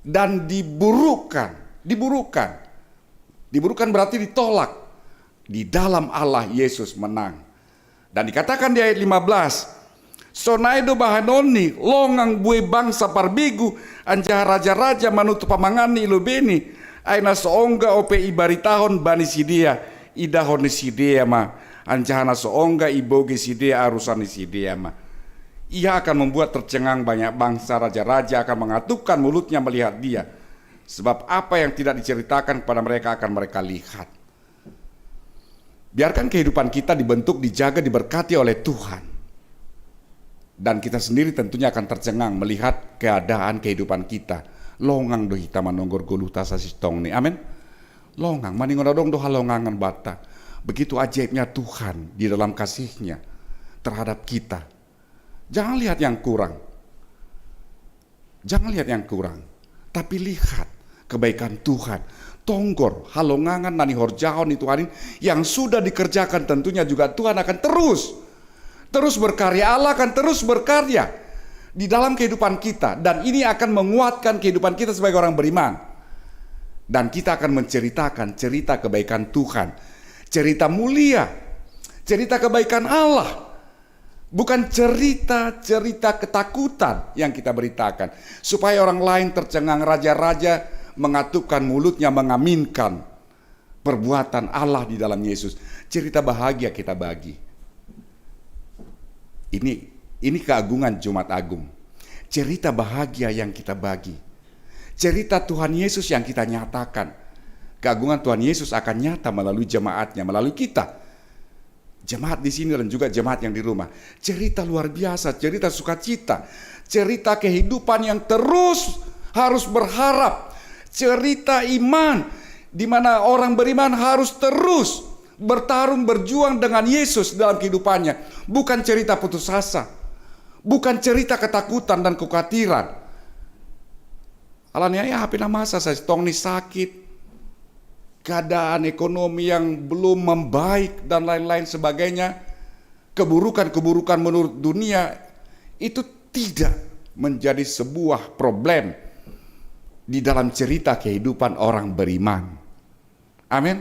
dan diburukan, diburukan. Diburukan berarti ditolak. Di dalam Allah Yesus menang. Dan dikatakan di ayat lima belas, sonai do bahanonni longang bue bangsa parbigu, anjaha raja-raja manutu pamanganni i lobeni, ai na so ongga ope ibaritahon bani sidea, idahon ni sidea ma, anjaha na so ongga ibogei sidea arusan ni sidea ma. Ia akan membuat tercengang banyak bangsa, raja-raja akan mengatupkan mulutnya melihat dia. Sebab apa yang tidak diceritakan kepada mereka akan mereka lihat. Biarkan kehidupan kita dibentuk, dijaga, diberkati oleh Tuhan. Dan kita sendiri tentunya akan tercengang melihat keadaan kehidupan kita. Longang do hita manonggor goluhta sasintongni. Amin. Longang, maningon adong do halongangan banta. Begitu ajaibnya Tuhan di dalam kasihnya terhadap kita. Jangan lihat yang kurang. Jangan lihat yang kurang, tapi lihat kebaikan Tuhan. Tonggor halongangan na nihorjahon ni Tuhan i yang sudah dikerjakan, tentunya juga Tuhan akan terus, terus berkarya. Allah akan terus berkarya di dalam kehidupan kita, dan ini akan menguatkan kehidupan kita sebagai orang beriman. Dan kita akan menceritakan cerita kebaikan Tuhan, cerita mulia, cerita kebaikan Allah. Bukan cerita-cerita ketakutan yang kita beritakan, supaya orang lain tercengang, raja-raja mengatupkan mulutnya mengaminkan perbuatan Allah di dalam Yesus. Cerita bahagia kita bagi. Ini ini keagungan Jumat Agung. Cerita bahagia yang kita bagi. Cerita Tuhan Yesus yang kita nyatakan. Keagungan Tuhan Yesus akan nyata melalui jemaatnya, melalui kita. Jemaat di sini dan juga jemaat yang di rumah. Cerita luar biasa, cerita sukacita, cerita kehidupan yang terus harus berharap, cerita iman di mana orang beriman harus terus bertarung, berjuang dengan Yesus dalam kehidupannya. Bukan cerita putus asa, bukan cerita ketakutan dan kekhawatiran. Alani ai hape na masa sasintongni sakit, keadaan ekonomi yang belum membaik dan lain-lain sebagainya, keburukan-keburukan menurut dunia itu tidak menjadi sebuah problem di dalam cerita kehidupan orang beriman. Amin.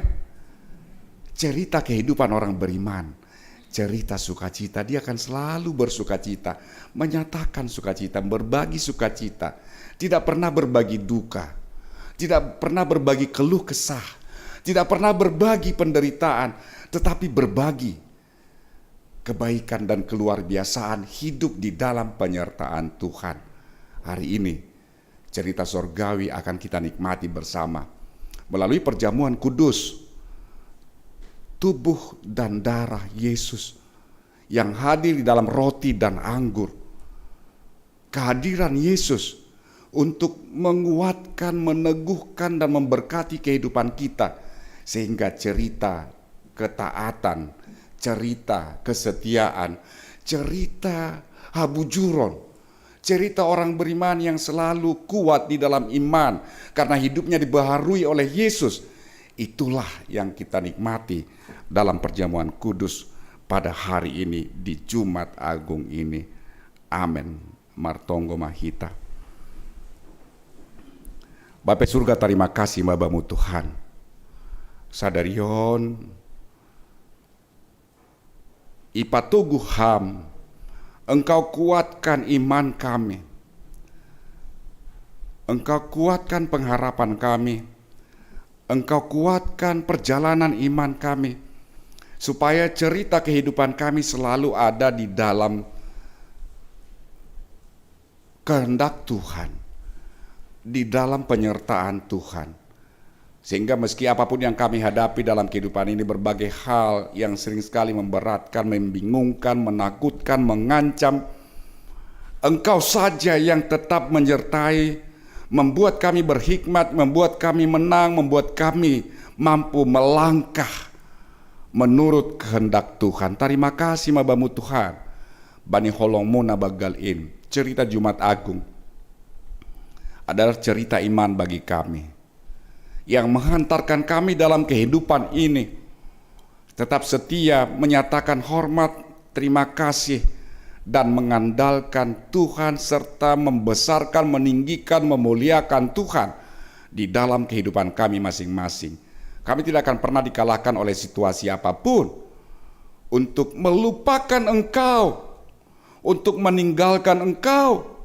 Cerita kehidupan orang beriman, cerita sukacita, dia akan selalu bersukacita, menyatakan sukacita, berbagi sukacita, tidak pernah berbagi duka, tidak pernah berbagi keluh kesah, tidak pernah berbagi penderitaan, tetapi berbagi kebaikan dan keluar biasaan hidup di dalam penyertaan Tuhan. Hari ini cerita sorgawi akan kita nikmati bersama melalui perjamuan kudus, tubuh dan darah Yesus yang hadir di dalam roti dan anggur. Kehadiran Yesus untuk menguatkan, meneguhkan dan memberkati kehidupan kita, sehingga cerita ketaatan, cerita kesetiaan, cerita habujuron, cerita orang beriman yang selalu kuat di dalam iman karena hidupnya dibaharui oleh Yesus. Itulah yang kita nikmati dalam perjamuan kudus pada hari ini, di Jumat Agung ini. Amin. Martonggo ma hita. Bapa surga, tarima kasih ma bamu Tuhan. Sadarion, i patogu Ham, Engkau kuatkan iman kami. Engkau kuatkan pengharapan kami. Engkau kuatkan perjalanan iman kami, supaya cerita kehidupan kami selalu ada di dalam kehendak Tuhan, di dalam penyertaan Tuhan. Sehingga meski apapun yang kami hadapi dalam kehidupan ini, berbagai hal yang sering sekali memberatkan, membingungkan, menakutkan, mengancam, Engkau saja yang tetap menyertai, membuat kami berhikmat, membuat kami menang, membuat kami mampu melangkah menurut kehendak Tuhan. Tarima kasih ma bamu Tuhan. Bani holongmu na bage in, cerita Jumat Agung adalah cerita iman bagi kami, yang menghantarkan kami dalam kehidupan ini tetap setia menyatakan hormat, terima kasih, dan mengandalkan Tuhan, serta membesarkan, meninggikan, memuliakan Tuhan di dalam kehidupan kami masing-masing. Kami tidak akan pernah dikalahkan oleh situasi apapun untuk melupakan Engkau, untuk meninggalkan Engkau,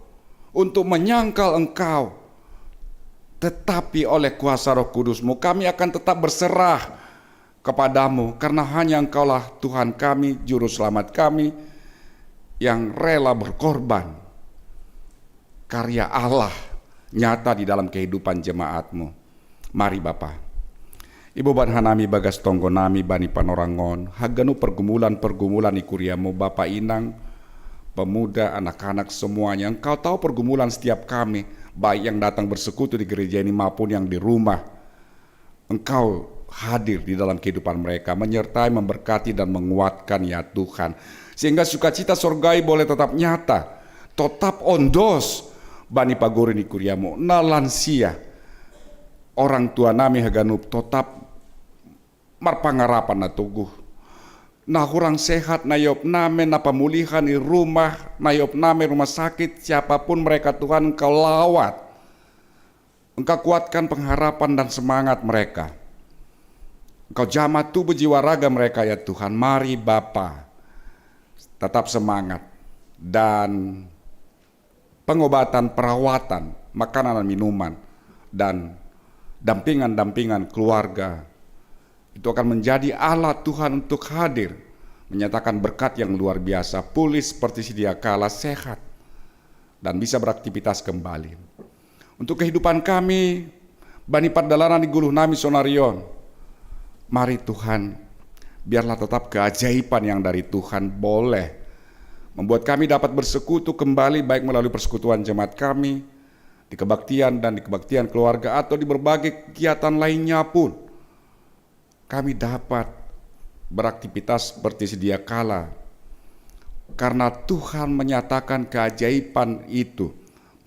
untuk menyangkal Engkau. Tetapi oleh kuasa Roh Kudus-Mu, kami akan tetap berserah kepada-Mu, karena hanya Engkaulah Tuhan kami, Juru Selamat kami, yang rela berkorban. Karya Allah nyata di dalam kehidupan jemaat-Mu. Mari Bapa. Ibu ban hanami bagas tonggo nami bani panorangon, haganup pergumulan-pergumulan i kuria-Mu Bapa, Inang, pemuda, anak-anak, semuanya. Engkau tahu pergumulan setiap kami, baik yang datang bersekutu di gereja ini maupun yang di rumah. Engkau hadir di dalam kehidupan mereka, menyertai, memberkati, dan menguatkan, ya Tuhan. Sehingga sukacita sorgai boleh tetap nyata, tetap ondos bani pagurin i kuria-Mu. Na lansia, orang tua nami haganup tetap marpangarapan na toguh. Na hurang sehat, na iop nami na pamulihan i rumah, na iop nami rumah sakit, siapapun mereka Tuhan, Engkau lawat. Engkau kuatkan pengharapan dan semangat mereka. Engkau jamah tubuh, jiwa, raga mereka, ya Tuhan. Mari Bapa, tetap semangat, dan pengobatan, perawatan, makanan dan minuman, dan dampingan-dampingan keluarga. Itu akan menjadi alat Tuhan untuk hadir, menyatakan berkat yang luar biasa, pulih seperti sedia kala, sehat, dan bisa beraktivitas kembali. Untuk kehidupan kami, bani pardalanan i guluh nami sonarion, mari Tuhan, biarlah tetap keajaiban yang dari Tuhan boleh membuat kami dapat bersekutu kembali, baik melalui persekutuan jemaat kami, di kebaktian dan di kebaktian keluarga, atau di berbagai kegiatan lainnya pun, kami dapat beraktivitas seperti sedia kala. Karena Tuhan menyatakan keajaiban itu,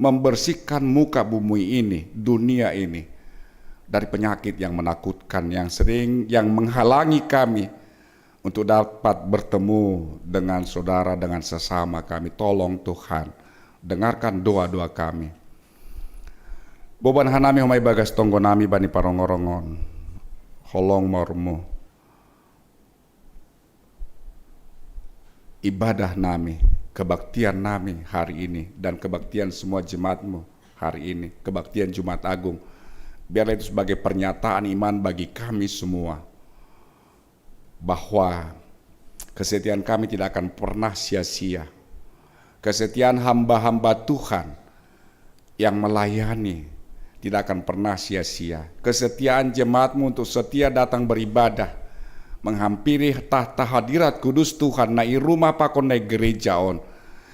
membersihkan muka bumi ini, dunia ini, dari penyakit yang menakutkan, yang sering, yang menghalangi kami untuk dapat bertemu dengan saudara, dengan sesama kami. Tolong Tuhan, dengarkan doa-doa kami. Boban hanami homai bagas tonggo nami bani parongorongon. Holong ma urmu. Ibadah nami, kebaktian nami hari ini, dan kebaktian semua jemaat-Mu hari ini, kebaktian Jumat Agung, biarlah itu sebagai pernyataan iman bagi kami semua, bahwa kesetiaan kami tidak akan pernah sia-sia. Kesetiaan hamba-hamba Tuhan yang melayani tidak akan pernah sia-sia. Kesetiaan jemaat-Mu untuk setia datang beribadah, menghampiri tahta hadirat kudus Tuhan, na i rumah pakon na i gereja on,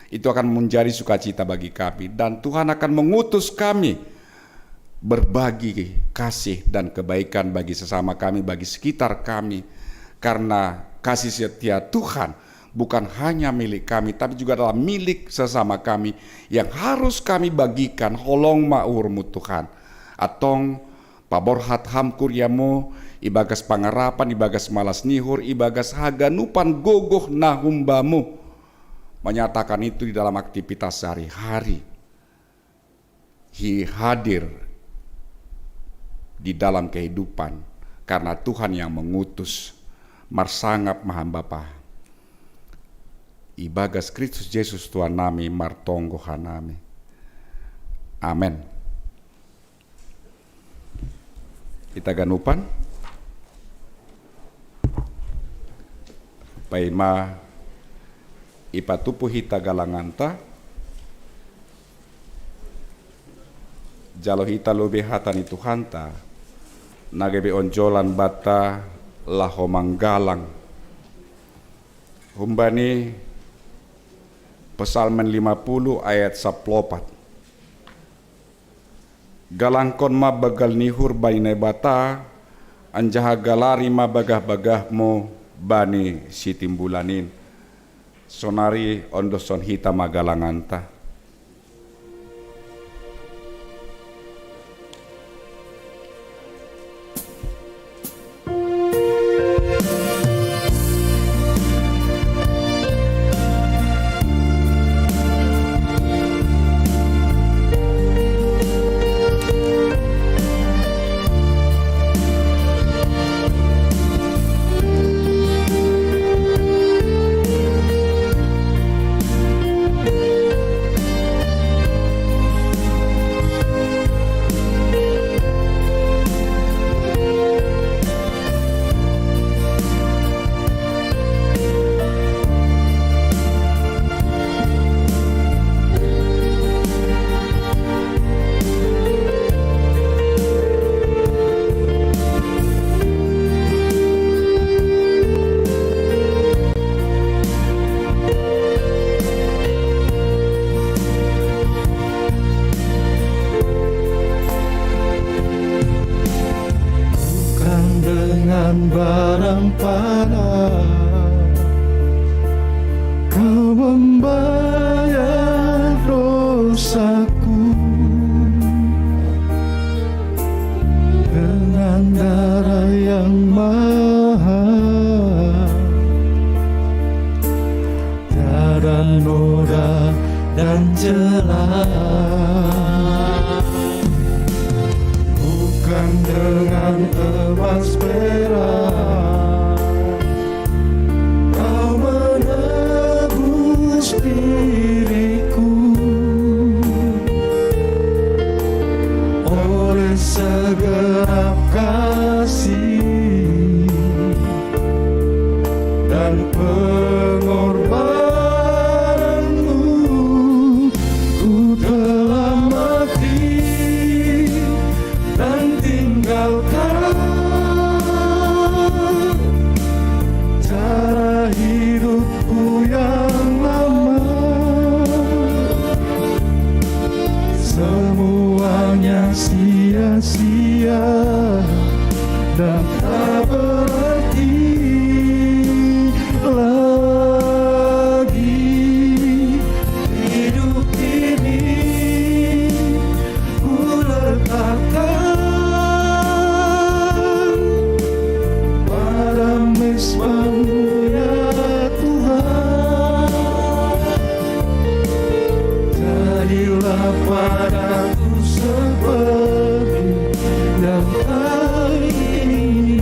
itu akan menjadi sukacita bagi kami. Dan Tuhan akan mengutus kami berbagi kasih dan kebaikan bagi sesama kami, bagi sekitar kami. Karena kasih setia Tuhan bukan hanya milik kami, tapi juga adalah milik sesama kami yang harus kami bagikan. Holong ma urmu Tuhan. Antong paborhat Ham kuria-Mu, ibagas pangarapan, ibagas malas nihur, ibagas haganupan gogoh na humba-Mu. Menyatakan itu di dalam aktivitas sehari-hari. Hi hadir di dalam kehidupan, karena Tuhan yang mengutus. Marsangap ma ha'm Bapa. Ibagas Kristus Jesus Tuhan nami martonggo hanami. Amen. Ita ganupan. Paima ipatupu hita galanganta, jalo hita lobei hata ni Tuhanta, na gabe onjolan banta laho manggalang. Humbani Psalmen lima puluh ayat saplopat. Galangkon ma banggal ni uhur bani Naibata, anjaha galari ma bagah-bagahmu bani Sitimbulan in. Sonari ondoson hita ma galanganta. Bukan dengan barang panah Kau membayar dosaku dengan darah yang mahal, tiada noda dan celah. Bukan dengan emas perak Kau menebus diriku oleh segenap kasih dan pengorbananmu. Ku telah mati dan tinggalkan cara hidupku yang lama. Semuanya sia-sia dan tak berarti lagi. Hidup ini ku letakkan pada mezbahmu, ya Tuhan. Jadilah padaku seperti yang kau ingini.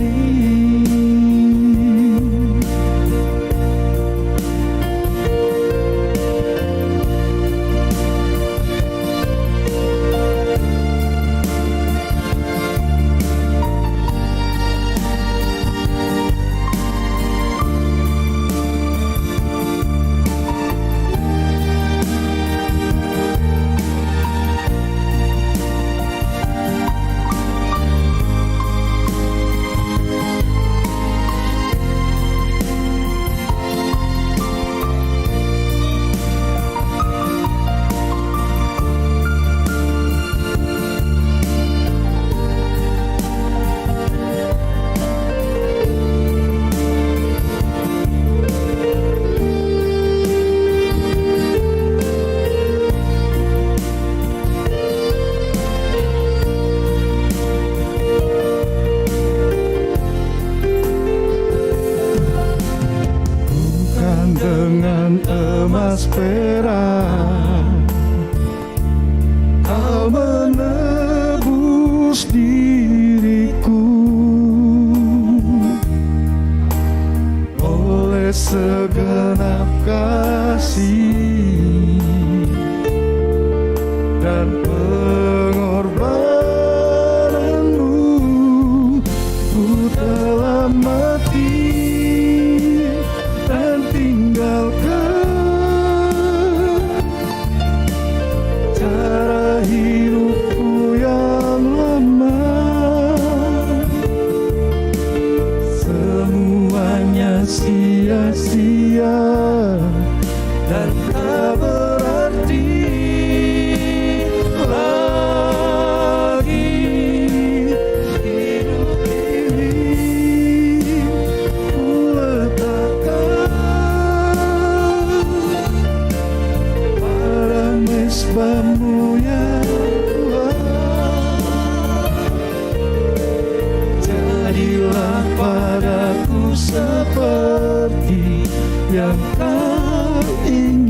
Bukan dengan emas perak Kau menebus diri segenap kasih dan pengorbananmu, ku telah mati dan tinggalkan cara hidupku yang lama. Semuanya sia-sia dan tak berarti lagi. Hidup ini ku letakkan pada mezbahmu, ya Tuhan. Jadilah padaku seperti yang kau ingin.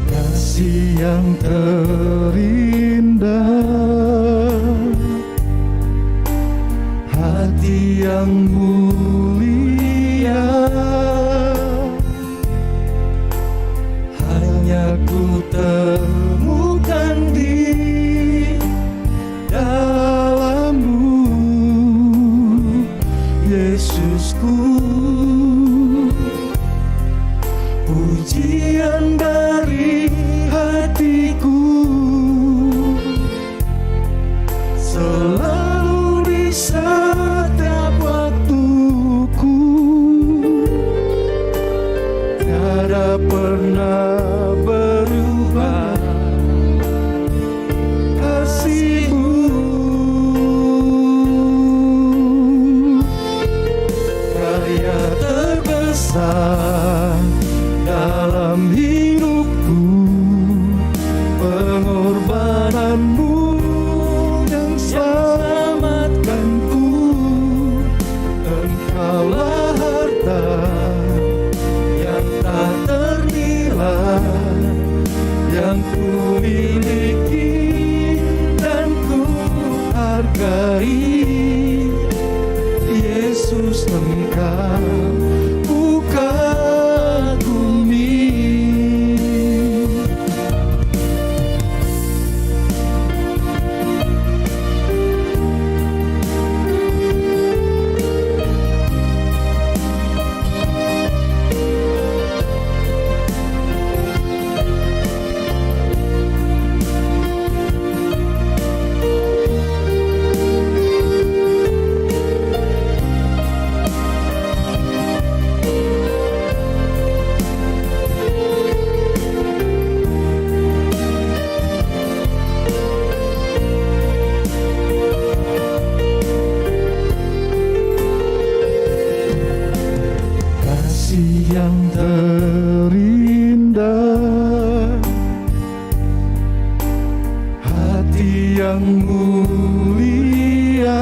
Kasih yang terindah, hati yang mulia, hanya ku temukan di dalammu, Yesusku. Pujian dari hatiku selalu di setiap waktuku, tiada pernah berubah kasihmu. Karya terbesar dalam hidupku, pengorbananmu yang selamatkanku. Engkaulah harta yang tak ternilai yang ku miliki dan ku hargai. Yesus, Engkau ku kagumi. Kasih yang terindah, hati yang mulia,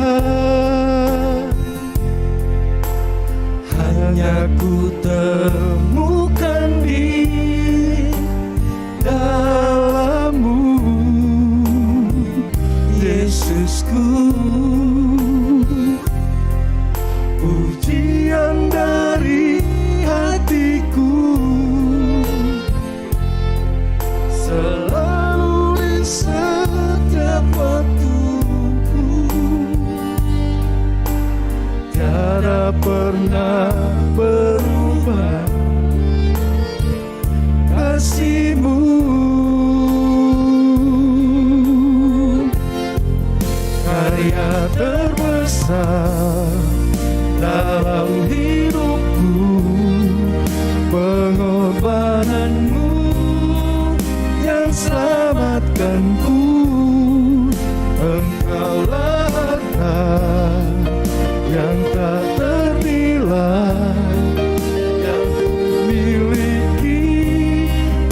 hanya ku temukan di dalammu, Yesusku. Pujian dari hatiku selalu di setiap waktuku, tiada pernah berubah kasihmu. Karya terbesar dalam hidupku, pengorbananmu Tuhanku, Engkaulah harta yang tak ternilai, yang ku miliki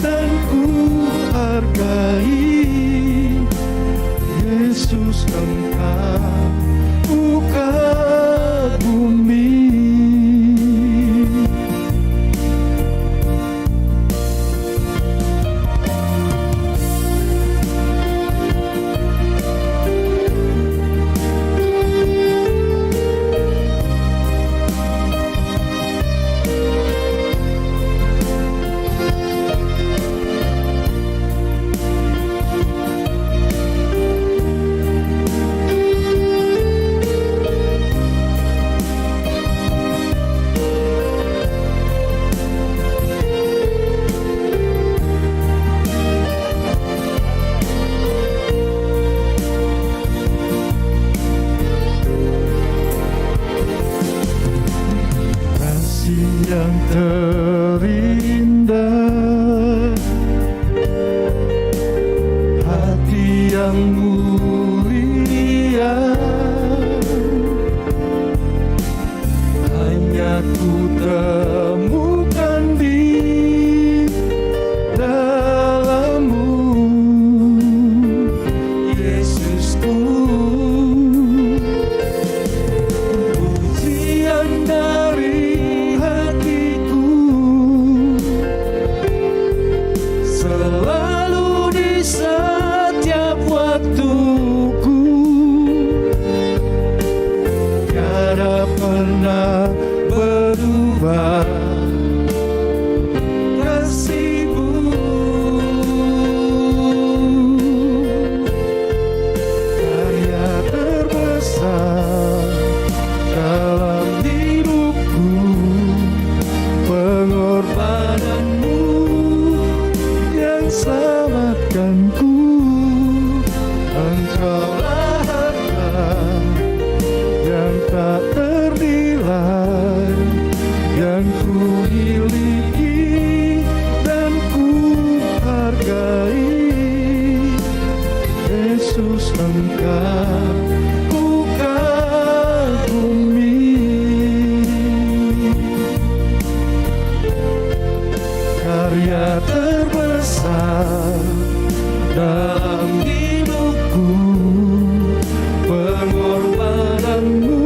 dan ku hargai. Yesus, Engkau ku kagumi. Kasih yang terindah, hati yang mulia, hanya ku temukan di dalam-Mu, Yesusku. Pujian dari hatiku selalu di setiap waktuku, tiada pernah berubah kasih-Mu. Karya terbesar dalam hidupku, pengorbanan-Mu yang selamatkanku. Engkaulah harta yang tak ternilai, yang ku miliki dan ku hargai. Yesus, Engkau ku kagumi. Karya terbesar dalam hidupku, pengorbanan-Mu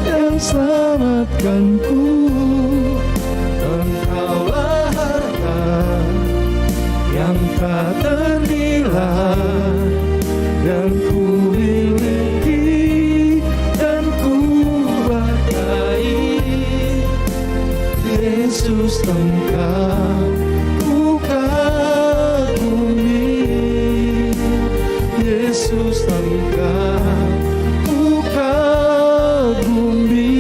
yang selamatkanku. Engkaulah harta yang tak ternilai, yang ku miliki dan ku hargai. Yesus, Engkau ku kagumi. Yesus, Engkau ku kagumi.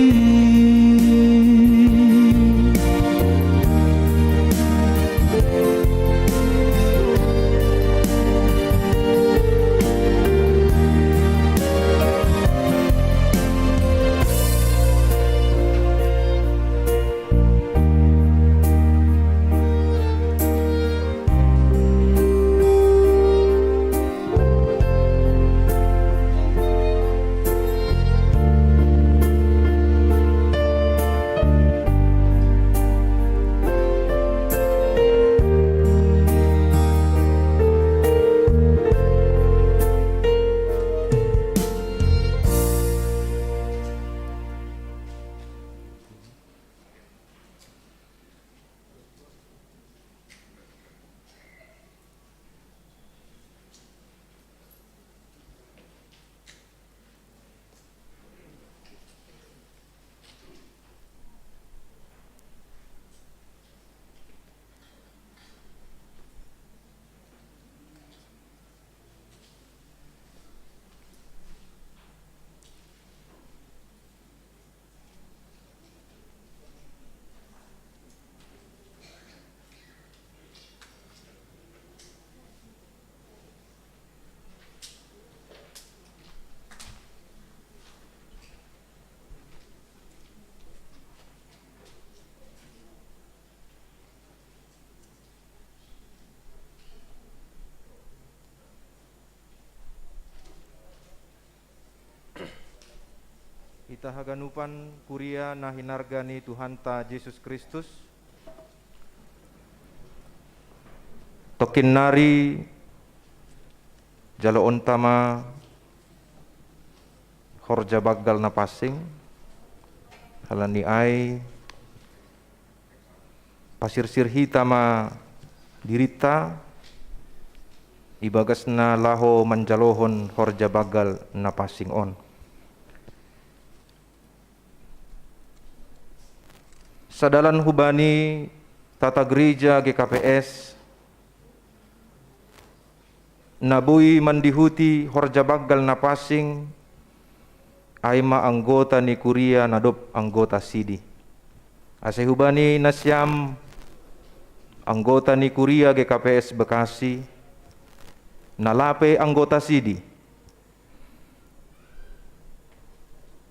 Hita haganupan kuria na hinarga ni Tuhanta Jesus Kristus, tokkinnari jaloonta ma horja banggal na pansing, halani ai pasirsir hita ma dirinta ibagas na laho manjalohon horja banggal na pansing on. Sadalan hubani tata gereja G K P S, na boi mandihuti horja banggal na pansing, ai ma anggota ni kuria na dob anggota sidi. Ase hubani nasiam anggota ni kuria G K P S Bekasi, na lape anggota sidi,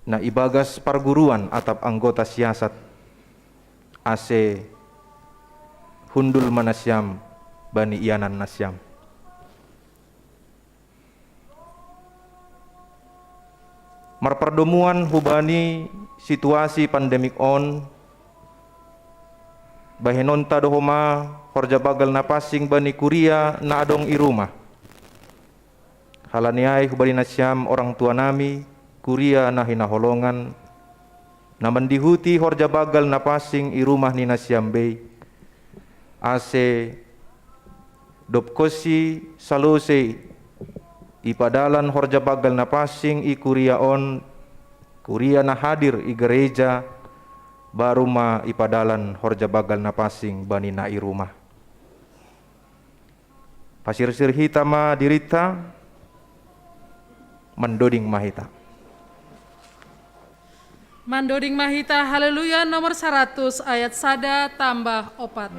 na ibagas parguruan atap anggota siasat, ase hundul ma nasiam bani ianan nasiam. Marpardomuan hubani situasi pandemik on, bahenonta do homa horja banggal na pansing bani kuria na adong i rumah. Halani ai hubani nasiam orang tua nami, kuria na hinaholongan, na mandihuti horja banggal na pansing i rumah ni nasiam bei, ase dob konsi salose ipadalan horja banggal na pansing i kuria on, kuria na hadir i gereja, baru ma ipadalan horja banggal na pansing bani na i rumah. Pasirsir hita ma dirinta, mandoding ma hita. Mandoding ma hita Haleluya nomor saratus ayat sada tambah opat.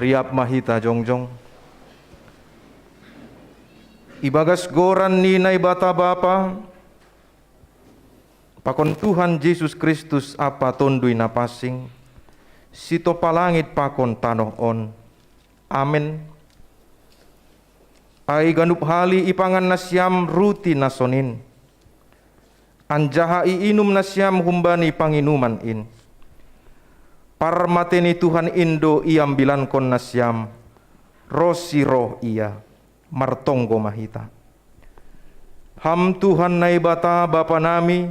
Riap ma hita jongjong. Ibagas goran ni Naibata Bapa, pakon Tuhan Jesus Kristus ampa Tonduy Napansing, sitompa langit pakon tanoh on. Amen. Ai ganup hali ipangan nasiam ruti na sonin, anjaha iinum nasiam humbani panginuman in, parmate ni Tuhan in do iambilankon nasiam, ronsi roh Ia. Martonggo ma hita. Ham Tuhan Naibata Bapa nami,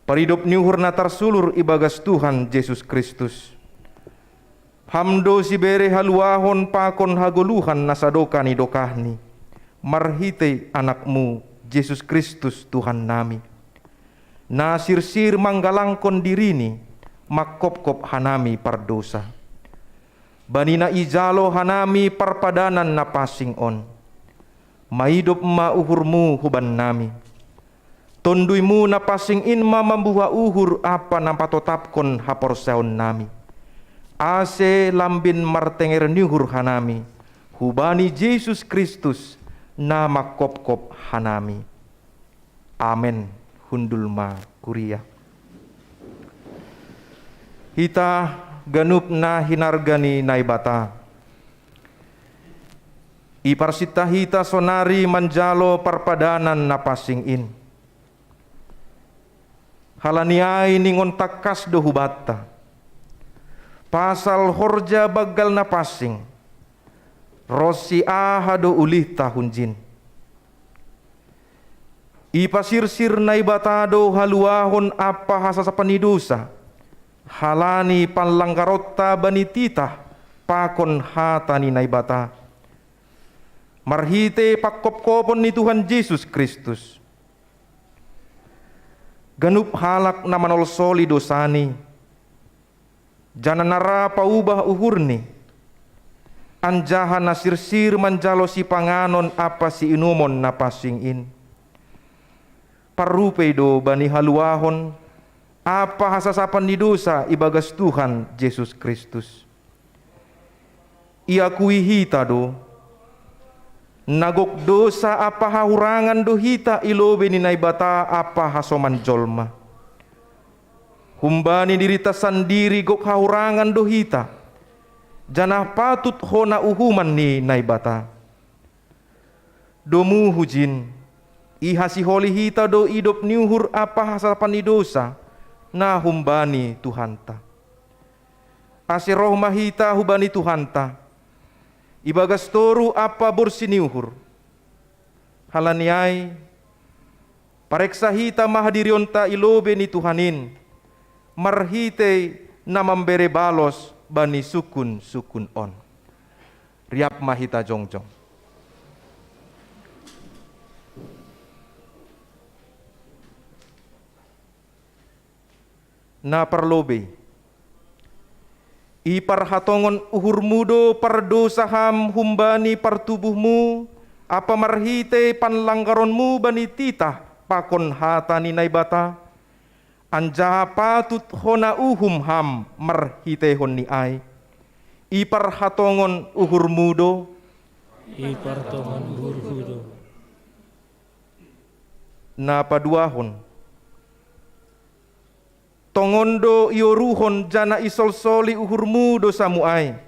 paridop ni uhur na tarsulur ibagas Tuhan Jesus Kristus, Ham do sibere haluahon pakon hagoluhan na sadokah ni dokahni, marhitei Anakmu, Jesus Kristus, Tuhan nami. na sirsir manggalangkon dirini, mangkopkop hanami pardosa. Bani na ijalo hanami parpadanan na pansing on. Maidop ma uhurmu hubannami. Tonduymu na pansing in ma mambuha uhur ampa na patotapkon haporsayaonnami. Ase lambin martenger ni uhur hanami, hubani Jesus Kristus, na mangkopkop hanami. Amen. Hundul ma kuria. Hita ganup na hinarga ni Naibata. Iparsinta hita sonari manjalo parpadanan na pansing in. Halani ai ningon tangkas do hubanta. Pasal horja banggal na pansing. Ronsi aha do ulihta hunjin. Ipasirsir Naibata do haluahon ampa hasasapan ni dosa. Halani panlanggaronta bani titah pakon hata ni Naibata. Marhitei pangkopkopon ni Tuhan Jesus Kristus. Ganup halak na manolsoli dosani. Janah na ra paubah uhurni. Anjaha na sirsir manjalo sipanganon ampa siinumon na pansing in. Parrupei do bani haluahon, ampa hasasapan ni dosa ibagas Tuhan Jesus Kristus. Iakui hita do, na gok dosa ampa hahurangan do hita i lobei ni Naibata ampa hasoman jolma. Humbani dirita sandiri gok hahurangan do hita, janah patut hona uhuman ni Naibata. Domu hujin, ihasiholi hita do idop ni uhur ampa hasasapan ni dosa, na humbani Tuhanta. Ase roh ma hita hubani Tuhanta, ibagas toruh ampa borsi ni uhur. Halani ai, pareksa hita ma hadirionta i lobei ni Tuhan in, marhitei na mambere balos bani sungkunsungkun on. Riap ma hita jongjong. Na parlobei. Iparhatongon uhurmu do pardosa ham humbani partubuhmu, ampa marhitei panlanggaronmu bani titah pakon hata ni Naibata, anjaha patut hona uhum ham marhiteihon ni ai. Iparhatongon uhurmu do. Ipartongon uhurhu do. Na paduahon. Tongon do ioruhon janah isolsoli uhurmu dosamu ai.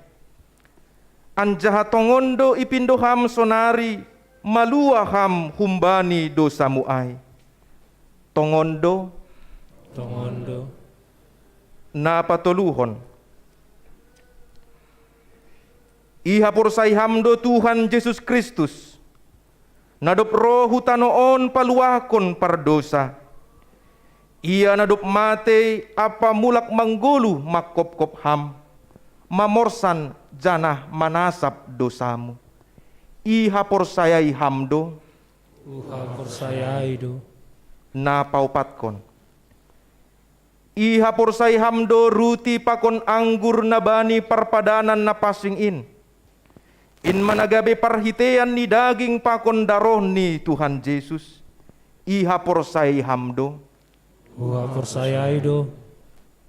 Anjaha tongon do ipindo ham sonari, malua ham humbani dosamu ai. Tongon do. Tongon do. Na patoluhon. Ihaporsai ham do Tuhan Jesus Kristus, na dob roh hu tanoh on paluahkon pardosa. Ia na dob matei ampa mulak manggoluh mangkopkop ham, mamorsan janah manasap dosamu. Ihaporsayai ham do. Huhaporsayai do. Na paopatkon. Ihaporsai ham do ruti pakon anggur na bani parpadanan na pansing in. In ma na gabe parhiteian ni daging pakon daroh ni Tuhan Jesus. Ihaporsai ham do. Huhaporsayai do.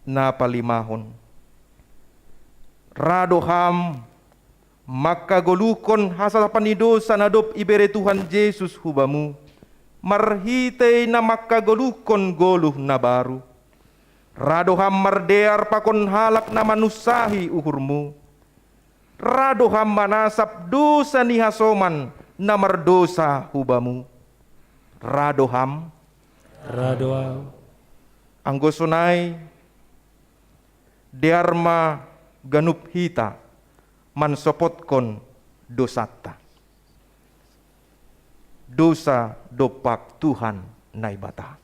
Na palimahon. Ra do ham mangkagoluhkon hasasapan ni dosa na dob ibere Tuhan Jesus hu bamu, marhitei na mangkagoluhkon goluh na baru. Ra do ham mardear pakon halak na manunsahi uhurmu. Ra do ham manasap dosa ni hasoman na mardosa hu bamu. Ra do ham. Ra do ham. Anggo sonai, dear ma ganup hita mansopotkon dosanta. Dosa dompak Tuhan Naibata.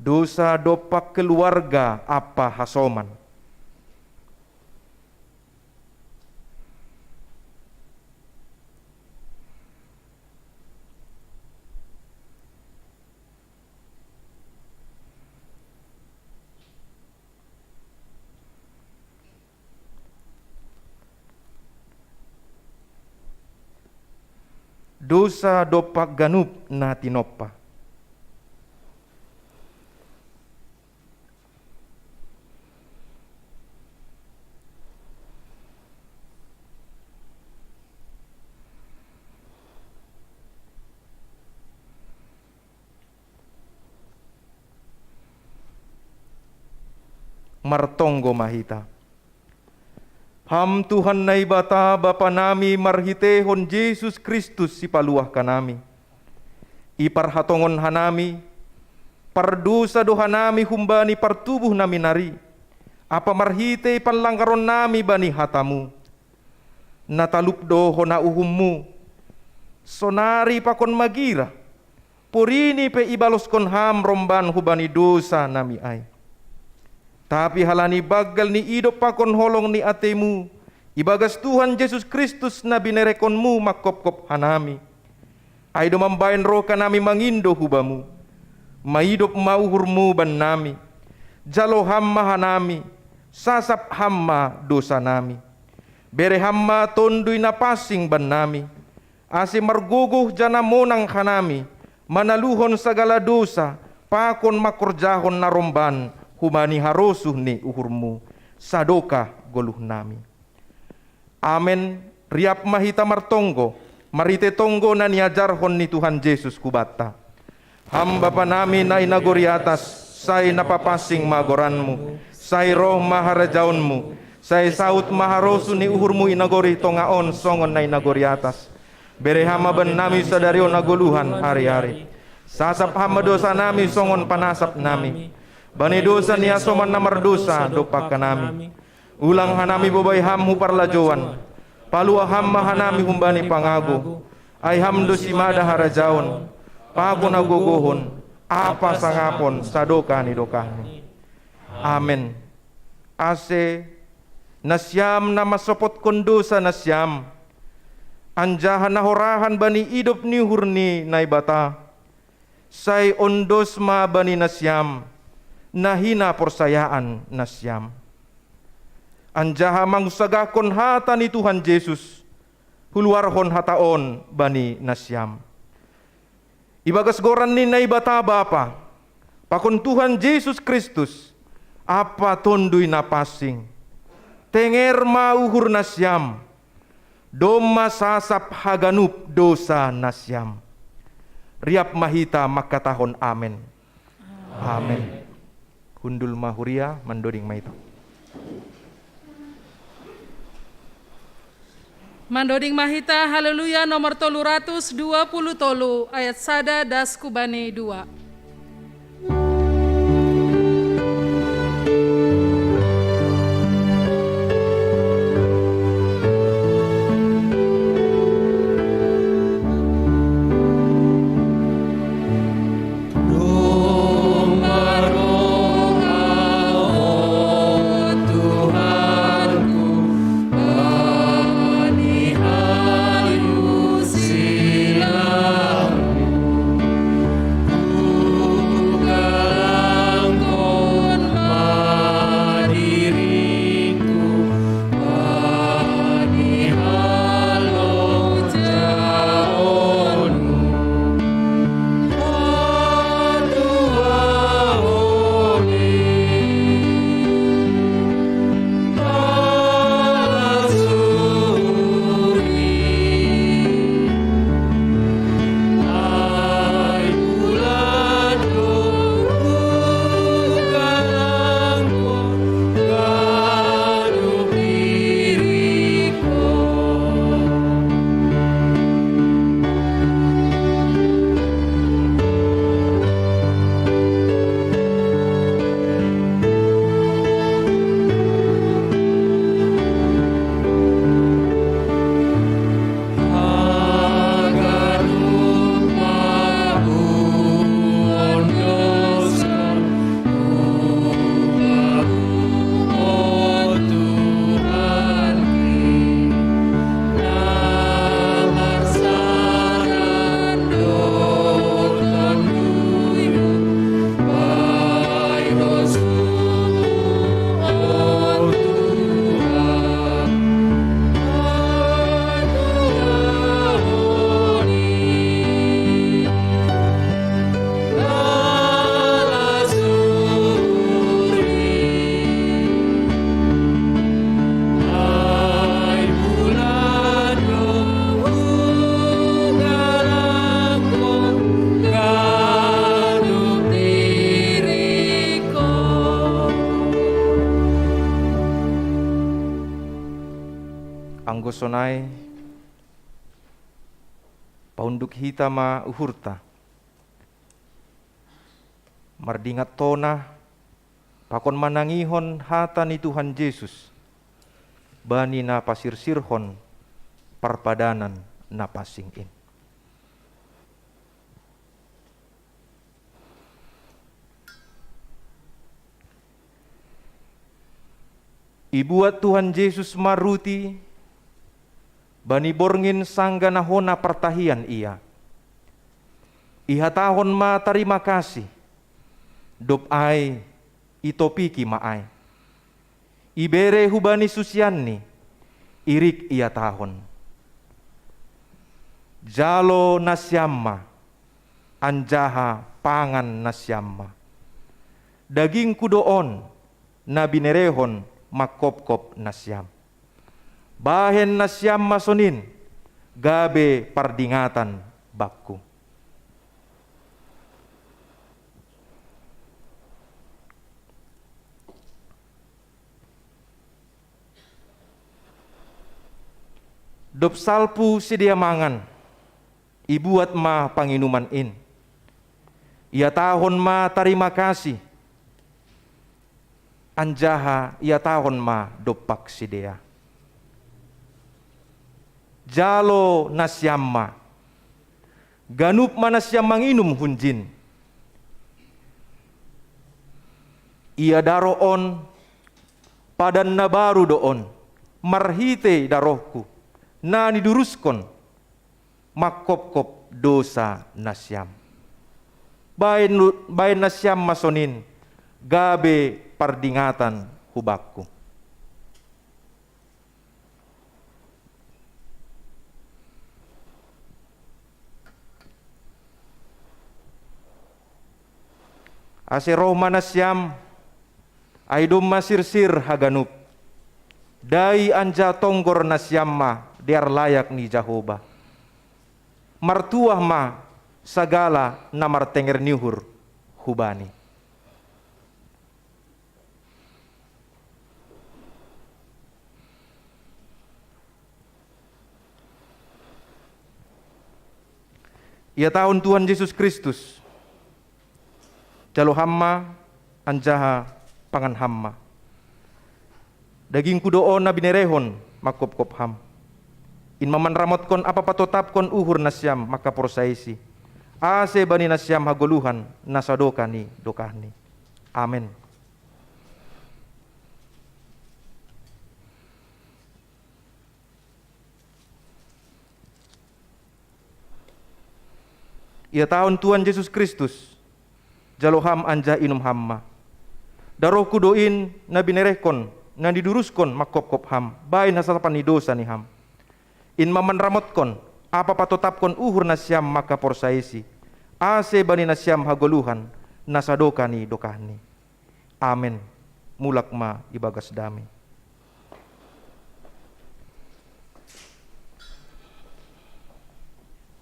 Dosa dompak keluarga ampa hasoman. Dosa dompak ganup na tinompa. Martonggo ma hita. Ham Tuhan Naibata, Bapa nami, marhiteihon Jesus Kristus, Sipaluah hanami, iparhatongon hanami, pardosa do hanami humbani partubuh nami nari, ampa marhitei panlanggaron nami bani hatamu. Na talup do hona uhummu, sonari pakon magira, porini pe ibaloskon ham romban hubani dosa nami ai. Tapi halani banggal ni idop pakon holong ni ateimu, ibagas Tuhan Jesus Kristus na binerekonmu manghophop hanami. Ai do mambahen roh hanami mangindo hu bamu, maidop ma uhurmu bannami, jalo ham ma hanami, sasap ham ma dosa nami. Bere ham ma Tonduy Napansing bannami, ase margogoh janah monang hanami manaluhon sagala dosa pakon mangkorjahon na romban hubani harosuh ni uhurmu, sadokah goluh nami. Amen. Riap ma hita martonggo, marhitei tonggo na niajarhon ni Tuhan Jesus hubanta. Ham Bapa nami na i nagori atas, sai na papansing ma goranmu, sai roh ma harajaonmu, sai saud ma harosuh ni uhurmu i nagori tonga on songon na i nagori atas. Bere ham ma bannami sadari on hagoluhan ari-ari. Sasap ham ma dosa nami songon panasap nami bani dosa ni hasoman na mardosa dompak hanami. Ulang hanami bobai ham hu parlajouan, paluah ham ma hanami humbani pangago, ai ham do simada harajaon, pakon hagogohon, ampa sangapon sadokah ni dokahni. Amen. Ase, nasiam na mansopotkon dosa nasiam, anjaha na horahan bani idop ni uhur ni Naibata, sai ondos ma bani nasiam na hinaporsayaan nasiam. Anjaha mangunsagahkon hata ni Tuhan Jesus, huluarhon hata on bani nasiam. Ibagas goran ni Naibata Bapa, pakon Tuhan Jesus Kristus, ampa Tonduy Napansing, tenger ma uhur nasiam, domma sasap haganup dosa nasiam. Riap ma hita mangkatahon amen. Amen. Hundul ma huria, mandoding ma hita. Mandoding ma hita Haleluya nomor tolu ratus dua puluh tolu, ayat sada das hu bani dua. Sonai, paunduk hita ma uhurta, mardingat tona, pakon manangihon hata ni Tuhan Jesus, bani na pasirsirhon parpadanan na pansing in. Ibuat Tuhan Jesus ma ruti, bani borngin sanggah na hona partahian ia. Ihatahon ma tarima kasih, dob ai itopiki ma ai. Ibere hubani susianni, irik ihatahon: Jalo nasiam ma, anjaha pangan nasiam ma. Dagingku do on, na binerehon mangkopkop nasiam. Bahen nasiam ma sonin, gabe pardingatan bakku. Dob salpu sidea mangan, ibuat ma panginuman in. Ihatahon ma tarima kasih, anjaha ihatahon ma dompak sidea: Jalo nasiam ma, ganup ma nasiam manginum hunjin. Ia daroh on, padan na baru do on, marhitei darohku, na niduruskon mangkopkop dousa nasiam. Bahen, bahen nasiam ma sonin, gabe pardingatan hubakku. Ase roh ma nasiam, ai domma sirsir haganup. Dai anjaha tonggor nasiam ma dear layak ni Jahowa. Martuah ma sagala na martenger ni uhur hu-Bani. Ihatahon Tuhan Jesus Kristus: Jalo ham ma, anjaha pangan ham ma. Dagingku do on na binerehon mangkopkop ham. In ma manramotkon ampa patotapkon uhur nasiam mangkaporsayaisi, ase bani nasiam hagoluhan na sadokah ni dokahni. Amen. Ihatahon Tuhan Jesus Kristus: Jalo ham anjaha inum ham ma. DarohKu do in na binerehkon, na niduruskon mangkopkop ham, bahen hasasapan ni dousa ni ham. In ma manramotkon ampa patotapkon uhur nasiam mangkaporsayaisi, ase bani nasiam hagoluhan na sadokah ni dokahni. Amen. Mulak ma ibagas dame.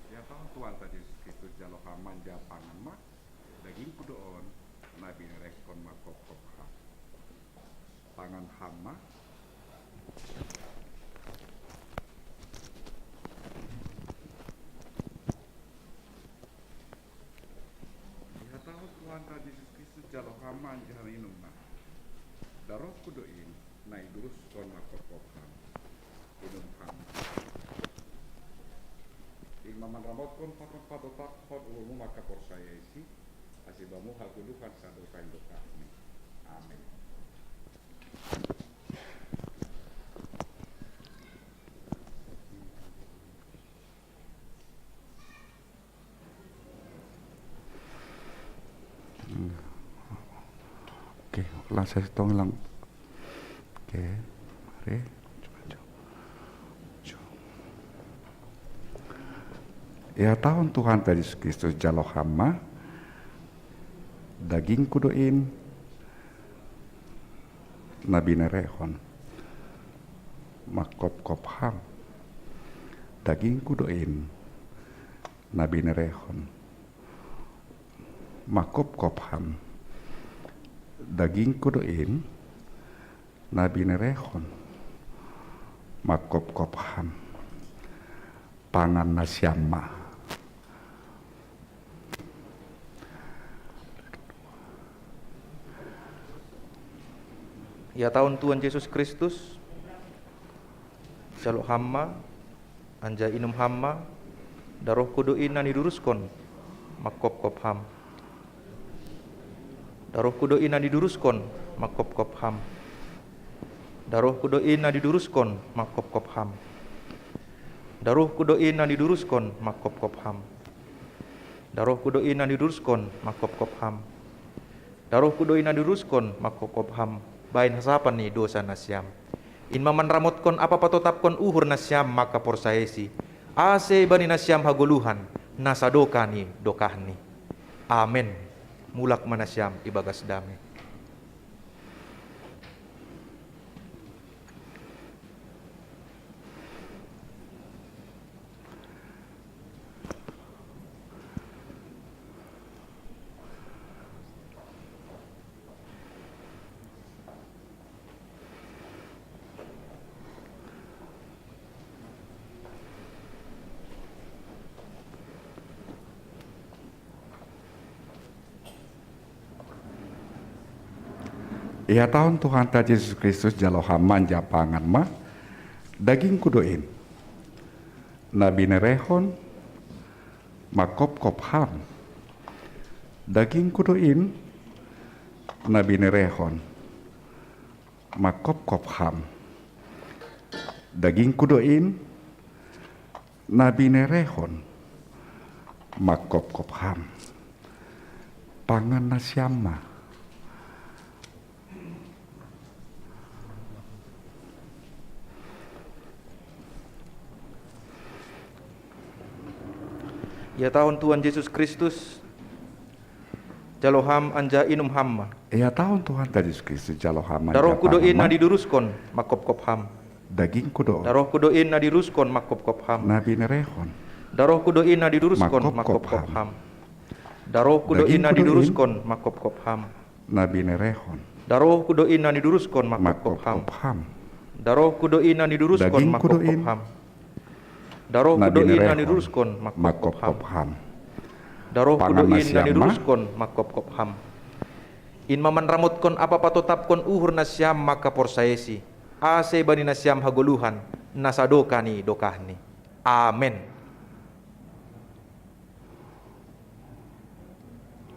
Ihatahon Tuhanta Jesus Kristus: Jalo ham ma, anjaha pangan ma. DagingKu do on, na binerehkon mangkopkop ham. Pangan ham ma. Ihatahon Tuhanta Jesus Kristus: Jalo ham ma anjaha inum ma. DarohKu do in, na iduruskon mangkopkop ham. Inum ham ma. In ma manramotkon pakon patotaphon uhurmu mangkaporsayaisi, ase bamu hagoluhan sadokah ni dokahni. Amen. Oke, lang saya tong lang. Oke, mari. Ihatahon Tuhanta Jesus Kristus: Jalo ham ma. DagingKu do in, na binerehon mangkopkop ham. DagingKu do in, na binerehon mangkopkop ham. DagingKu do in, na binerehon Makopkop ham. Pangan nasiam ma. Ia taon Tuhan Jesus Kristus, jalo ham ma, anja inum ham ma, darohku do i na niduruskon, makopkop ham. Darohku do i na niduruskon, makopkop ham. Darohku do i na niduruskon, makopkop ham. Darohku do i na niduruskon, makopkop ham. Darohku do i na niduruskon, makopkop ham. Darohku do i na niduruskon, makopkop ham. Baen hasapan ni dosa nasiam. In ma manramotkon apa patotapkon uhur nasiam maka porsaya isi. Ase bani nasiam hagoluhan, na sadokah ni dokahni. Amen. Mulak ma nasiam ibagas dame. Ia taon Tuhanta Jesus Kristus, jalo ham ma anja pangan ma. Dagingku do in, na binerehon, makopkop ham. Dagingku do in, na binerehon, makopkop ham. Dagingku do in, na binerehon, makopkop ham. Pangan nasiam ma. Ia taon Tuhan Jesus Kristus, jalo ham anja inum ham ma. Ia taon Tuhanta Jesus Kristus, jalo ham anja pangan ma. Darohku do i na niduruskon, makopkop ham. Dagingku do. Darohku do i na niduruskon, makopkop ham. Na binerehon. Darohku do i na niduruskon, makopkop ham. Darohku do i na niduruskon, makopkop ham. Na binerehon. Darohku do i na niduruskon, makopkop ham. Makopkop ham. Darohku do i na niduruskon, makopkop ham. Darohku do i na niduruskon, makopkop ham. Darohku do i na niduruskon, makopkop ham. In ma manramotkon apa patotapkon uhur nasiam maka porsaya isi. Ase bani nasiam hagoluhan, na sadokah ni dokahni. Amen.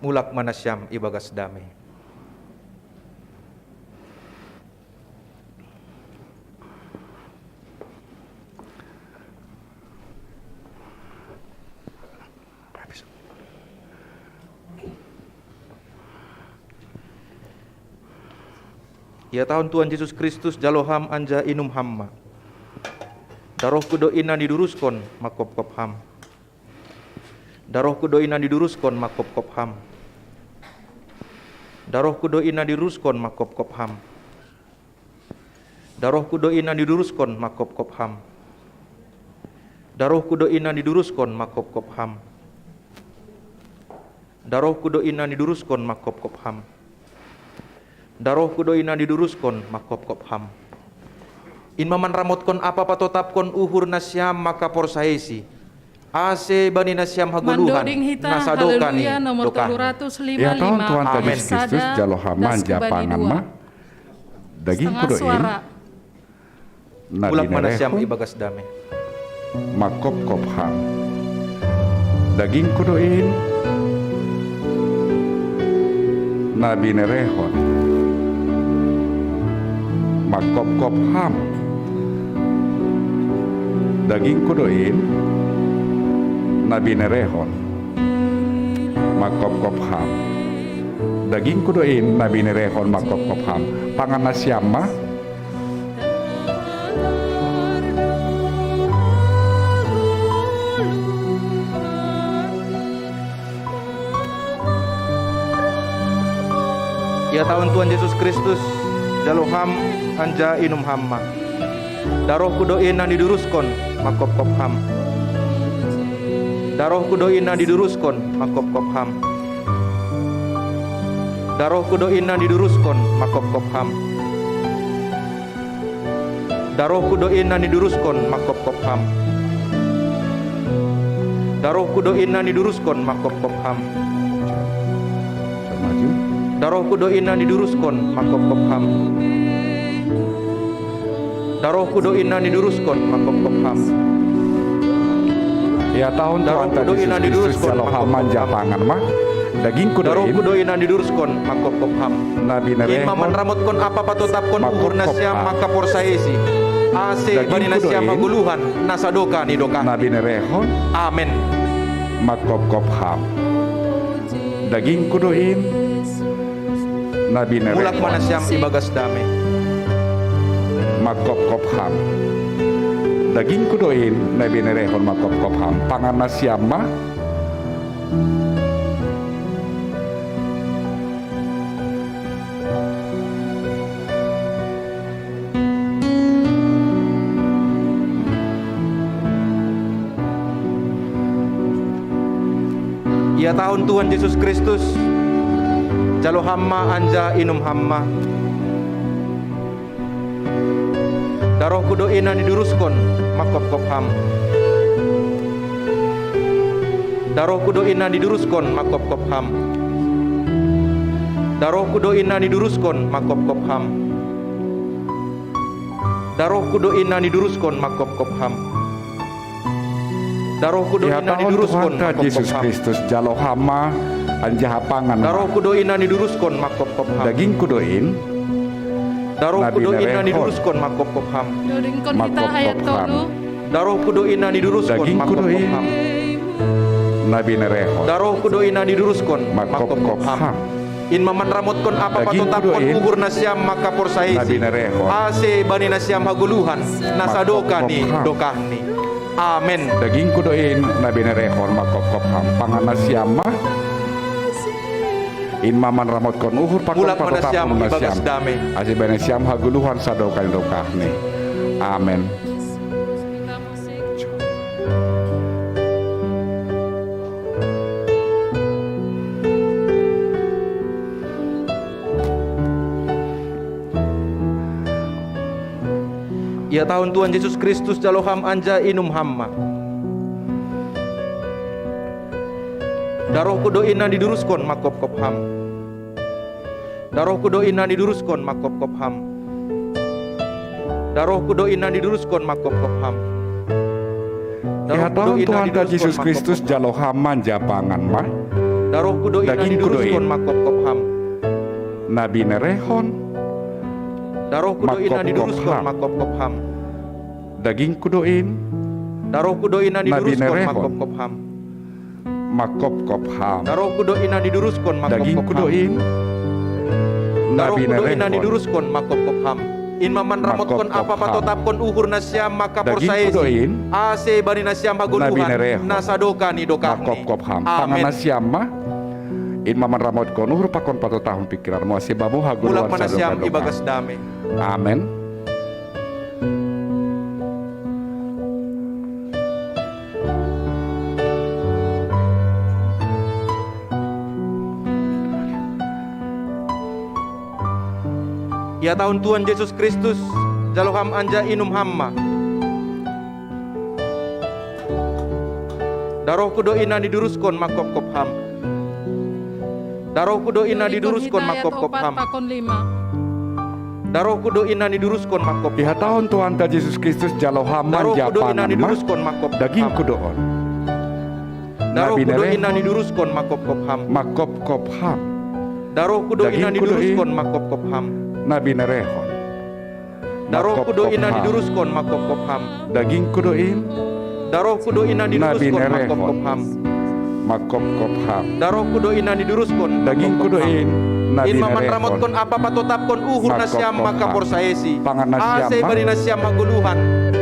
Mulak ma nasiam ibagas dame. Ia taon Tuhan Jesus Kristus, jalo ham anja inum ham ma. Darohku do i na niduruskon, makopkop ham. Darohku do i na niduruskon, makopkop ham. Darohku do i na niduruskon, makopkop ham. Darohku do i na niduruskon, makopkop ham. Darohku do i na niduruskon, makopkop ham. Darohku do i na niduruskon, makopkop ham. Darohku do i na niduruskon, makopkop ham. In ma manramotkon apa patotapkon uhur nasiam maka porsaya isi. Ase bani nasiam hagoluhan, na sadokah ni dokahni. Ia taon Tuhanta Jesus Kristus, jalo ham ma anja pangan ma. Dagingku do in, na binerehon. Mulak ma nasiam ibagas dame. Makopkop ham. Dagingku do in, na binerehon, makopkop ham. Dagingku do in, na binerehon, makopkop ham. Dagingku do in, na binerehon, makopkop ham. Pangan nasiam ma. Ia taon Tuhan Jesus Kristus, jalo ham anja inum ham ma. Darohku do i na niduruskon, makopkop ham. Darohku do i na niduruskon, makopkop ham. Darohku do i na niduruskon, makopkop ham. Darohku do i na niduruskon mangkopkop ham. Darohku do i na niduruskon mangkopkop ham. Darohku do i na niduruskon mangkopkop ham. Darohku do i na niduruskon mangkopkop ham. Ia tahun Tuhan ta Jesus Kristus jalo ham manja pangan ma. Dagingku do i. Darohku do i na niduruskon mangkopkop ham. Na binerehon. In ma manramotkon ampa patotapkon uhur nasiam mangkaporsayaI si. Ase bani nasiam hagoluhan na sadokah ni dokahni. Na binerehon. Amen. Mangkopkop ham. Dagingku do in. Na binerehon. Mulak ma nasiam ibagas dame. Mangkopkop ham. Dagingku do in na binerehon mangkopkop ham. Pangan nasiam ma. Ia tahun Tuhan Jesus Kristus, jalo ham ma anjaha inum ham ma. Darohku do i na niduruskon mangkopkop ham. Darohku do i na niduruskon mangkopkop ham. Darohku do i na niduruskon mangkopkop ham. Darohku do i na niduruskon mangkopkop ham. Darohku do i na niduruskon mangkopkop ham. Ia tahun Tuhan ta Jesus Kristus jalo ham ma anjaha pangan ma. Darohku do i na niduruskon mangkopkop ham. Dagingku do in. Darohku do i na niduruskon mangkopkop ham. Doringkon hita ayat tolu. Darohku do i na niduruskon mangkopkop ham. Na binerehon. Darohku do i na niduruskon mangkopkop ham. In ma manramotkon ampa patotapkon uhur nasiam mangkaporsayaI si. Ase bani nasiam hagoluhan na sadokah ni dokahni. Amen. Dagingku do in na binerehon mangkopkop ham. Pangan nasiam ma. In ma manramotkon uhur pakon patotapkon uhur nasiam. Ase bani nasiam hagoluhan sadokah ni dokahni. Amen. Ia tahun Tuhan Jesus Kristus jalo ham anjaha inum ham ma. Darohku do i na niduruskon mangkopkop ham. Darohku do i na niduruskon mangkopkop ham. Darohku do i na niduruskon mangkopkop ham. Ia tahun Tuhan ta Jesus Kristus jalo ham ma anjaha pangan ma. Darohku do i na niduruskon mangkopkop ham. Na binerehon. Darohku do i na niduruskon mangkopkop ham. Dagingku do in. Darohku do i na niduruskon mangkopkop ham. Mangkopkop ham. Darohku do i na niduruskon mangkopkop ham. Dagingku do in. Darohku do i na niduruskon mangkopkop ham. In ma manramotkon ampa patotapkon uhur nasiam mangkaporsayaI si. Ase bani nasiam hagoluhan na sadokah ni dokahni. Mangkopkop ham. Pangan nasiam ma. In ma manramotkon uhur pakon patotapkon pingkiranmu ase bamu hagoluhan sadokah ni dokahni. Mulak ma nasiam ibagas dame. Amen. Ia tahun Tuhan Jesus Kristus, jalo ham anjaha inum ham ma. Darohku do i na niduruskon mangkopkop ham. Darohku do i na niduruskon mangkopkop ham. Darohku do i na niduruskon mangkopkop ham. Ia tahun Tuhan ta Jesus Kristus jalo ham ma anjaha pangan ma. Dagingku do on. Darohku do i na niduruskon mangkopkop ham. Mangkopkop ham. Darohku do i na niduruskon mangkopkop ham. Na binerehon. Darohku do i na niduruskon mangkopkop ham. Dagingku do in. Darohku do i na niduruskon mangkopkop ham. Mangkopkop ham. Darohku do i na niduruskon. Dagingku do in. Na binerehon. In ma manramotkon ampa patotapkon uhur nasiam mangkaporsayaI si. Pangan nasiam ma. Ase bani nasiam hagoluhan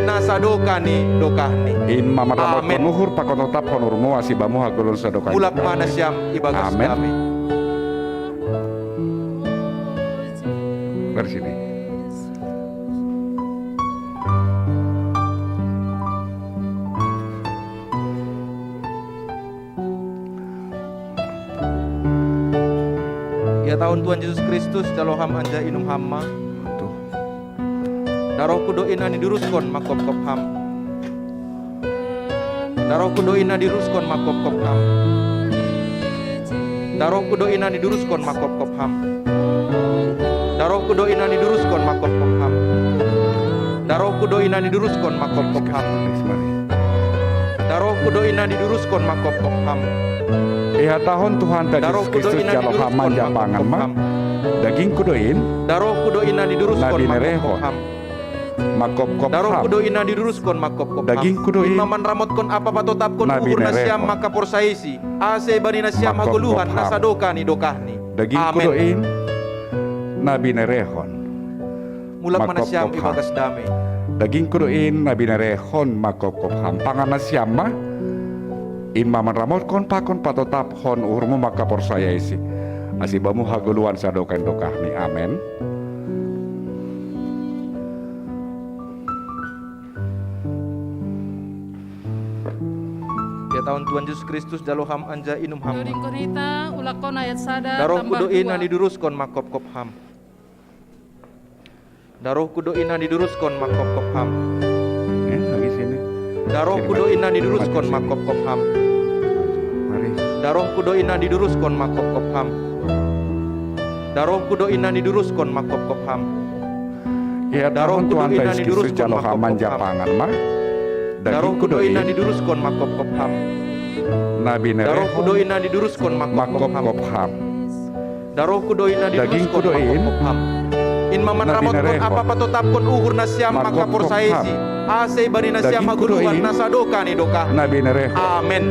na sadokah ni dokahni. In ma manramotkon uhur pakon totapkon uhurmu ase bamu hagoluhan sadokah ni dokahni. Mulak ma nasiam ibagas dame. Amen. Mari sini. Ia tahun Tuhan Jesus Kristus, jalo ham anjaha inum ham ma. Tuh. Darohku do inna niduruskon makopkop ham. Darohku do inna niduruskon makopkop ham. Darohku do inna niduruskon makopkop ham. Darohku do inna niduruskon makopkop ham. Darohku do inna niduruskon makopkop ham. Darohku do inna niduruskon makopkop ham. Ihatahon Tuhanta Jesus Kristus jalo ham manja pangan ma. Dagingku do in. Darohku do inna niduruskon makopkop ham. Makopkop ham. Darohku do inna niduruskon makopkop ham. Dagingku do in. Imma manramotkon apa patotapkon uhur nasiam makaporsaisi. Ase bani nasiam hagoluhan na sadokah ni dokahni. Dagingku do in. Na binerehon. Mulak ma nasiam ibagas dame. Dagingku do in na binerehon makopkop ham. Pangan nasiam ma. Imma manramotkon pakon patotaphon uhurmu makaporsaisi. Ase bamu hagoluhan sadokah ni dokahni. Amen. Ihatahon Tuhan Jesus Kristus jalo ham anja inum ham. Dodingkon hita, ulakkon ayat sada. Darohku do inna niduruskon makopkop ham. Darohku do inna niduruskon makopkop ham. Eh, lagi sini. Darohku do inna niduruskon makopkop ham. Mari. Darohku do inna niduruskon makopkop ham. Darohku do inna niduruskon makopkop ham. Ihatahon Tuhanta Jesus Kristus jalo ham manja pangan ma. Darohku do inna niduruskon makopkop ham. Na binerehon. Darohku do inna niduruskon makopkop ham. Darohku do inna niduruskon makopkop ham. Imma manramotkon apa patotapkon uhur nasiam makaporsaisi. Ase bani nasiam hagoluhan na sadokah ni dokahni. Na binerehon. Amen.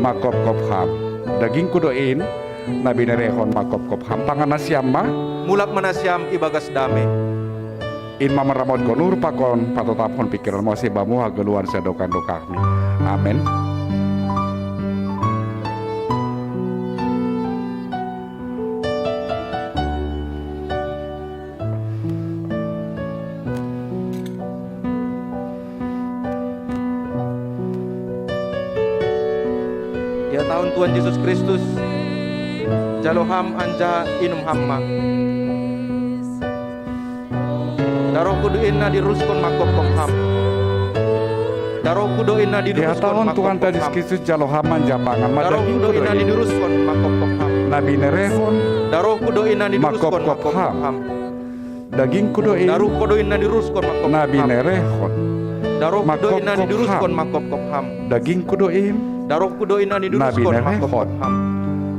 Makopkop ham. Dagingku do in. Na binerehon makopkop ham. Pangan nasiam ma. Mulak ma nasiam ibagas dame. Imma manramotkon uhur pakon patotaphon pikiranmu ase bamu hagoluhan sadokah ni dokahmi. Amen. Ihatahon Tuhan Jesus Kristus jalo ham anja inum ham ma. Darohku do inna niduruskon makopkop ham. Darohku do inna niduruskon makopkop ham. Ihatahon Tuhanta Jesus Kristus jalo ham anja pangan ma. Darohku do inna niduruskon makopkop ham. Na binerehon. Darohku do inna niduruskon makopkop ham. Dagingku do in. Darohku do inna niduruskon makopkop ham. Na binerehon. Darohku do inna niduruskon makopkop ham. Dagingku do in. Darohku do inna niduruskon makopkop ham.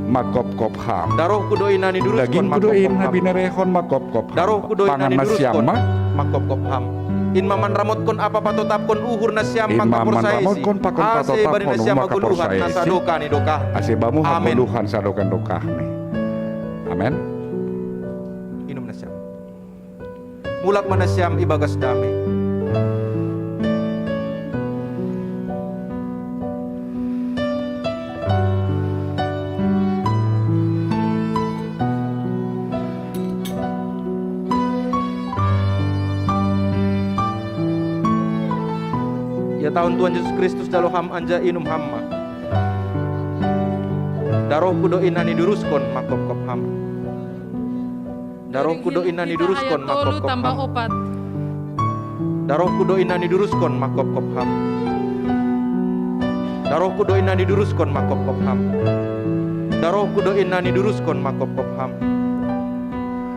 Makopkop ham. Darohku do inna niduruskon makopkop ham. Dagingku do in na binerehon makopkop ham. Darohku do inna niduruskon makopkop ham. Imma manramotkon apa patotapkon uhur nasiam makaporsaisi. Ase bani nasiam hagoluhan na sadokah ni dokahni. Ase bamu hagoluhan sadokah ni dokahmi. Amen. Inum nasiam. Mulak ma nasiam ibagas dame. Ihatahon Tuhan Jesus Kristus jalo ham anja inum ham ma. Darohku do inna niduruskon makopkop ham. Darohku do inna niduruskon makopkop ham. Darohku do inna niduruskon makopkop ham. Darohku do inna niduruskon makopkop ham. Darohku do inna niduruskon makopkop ham. Darohku do inna niduruskon makopkop ham.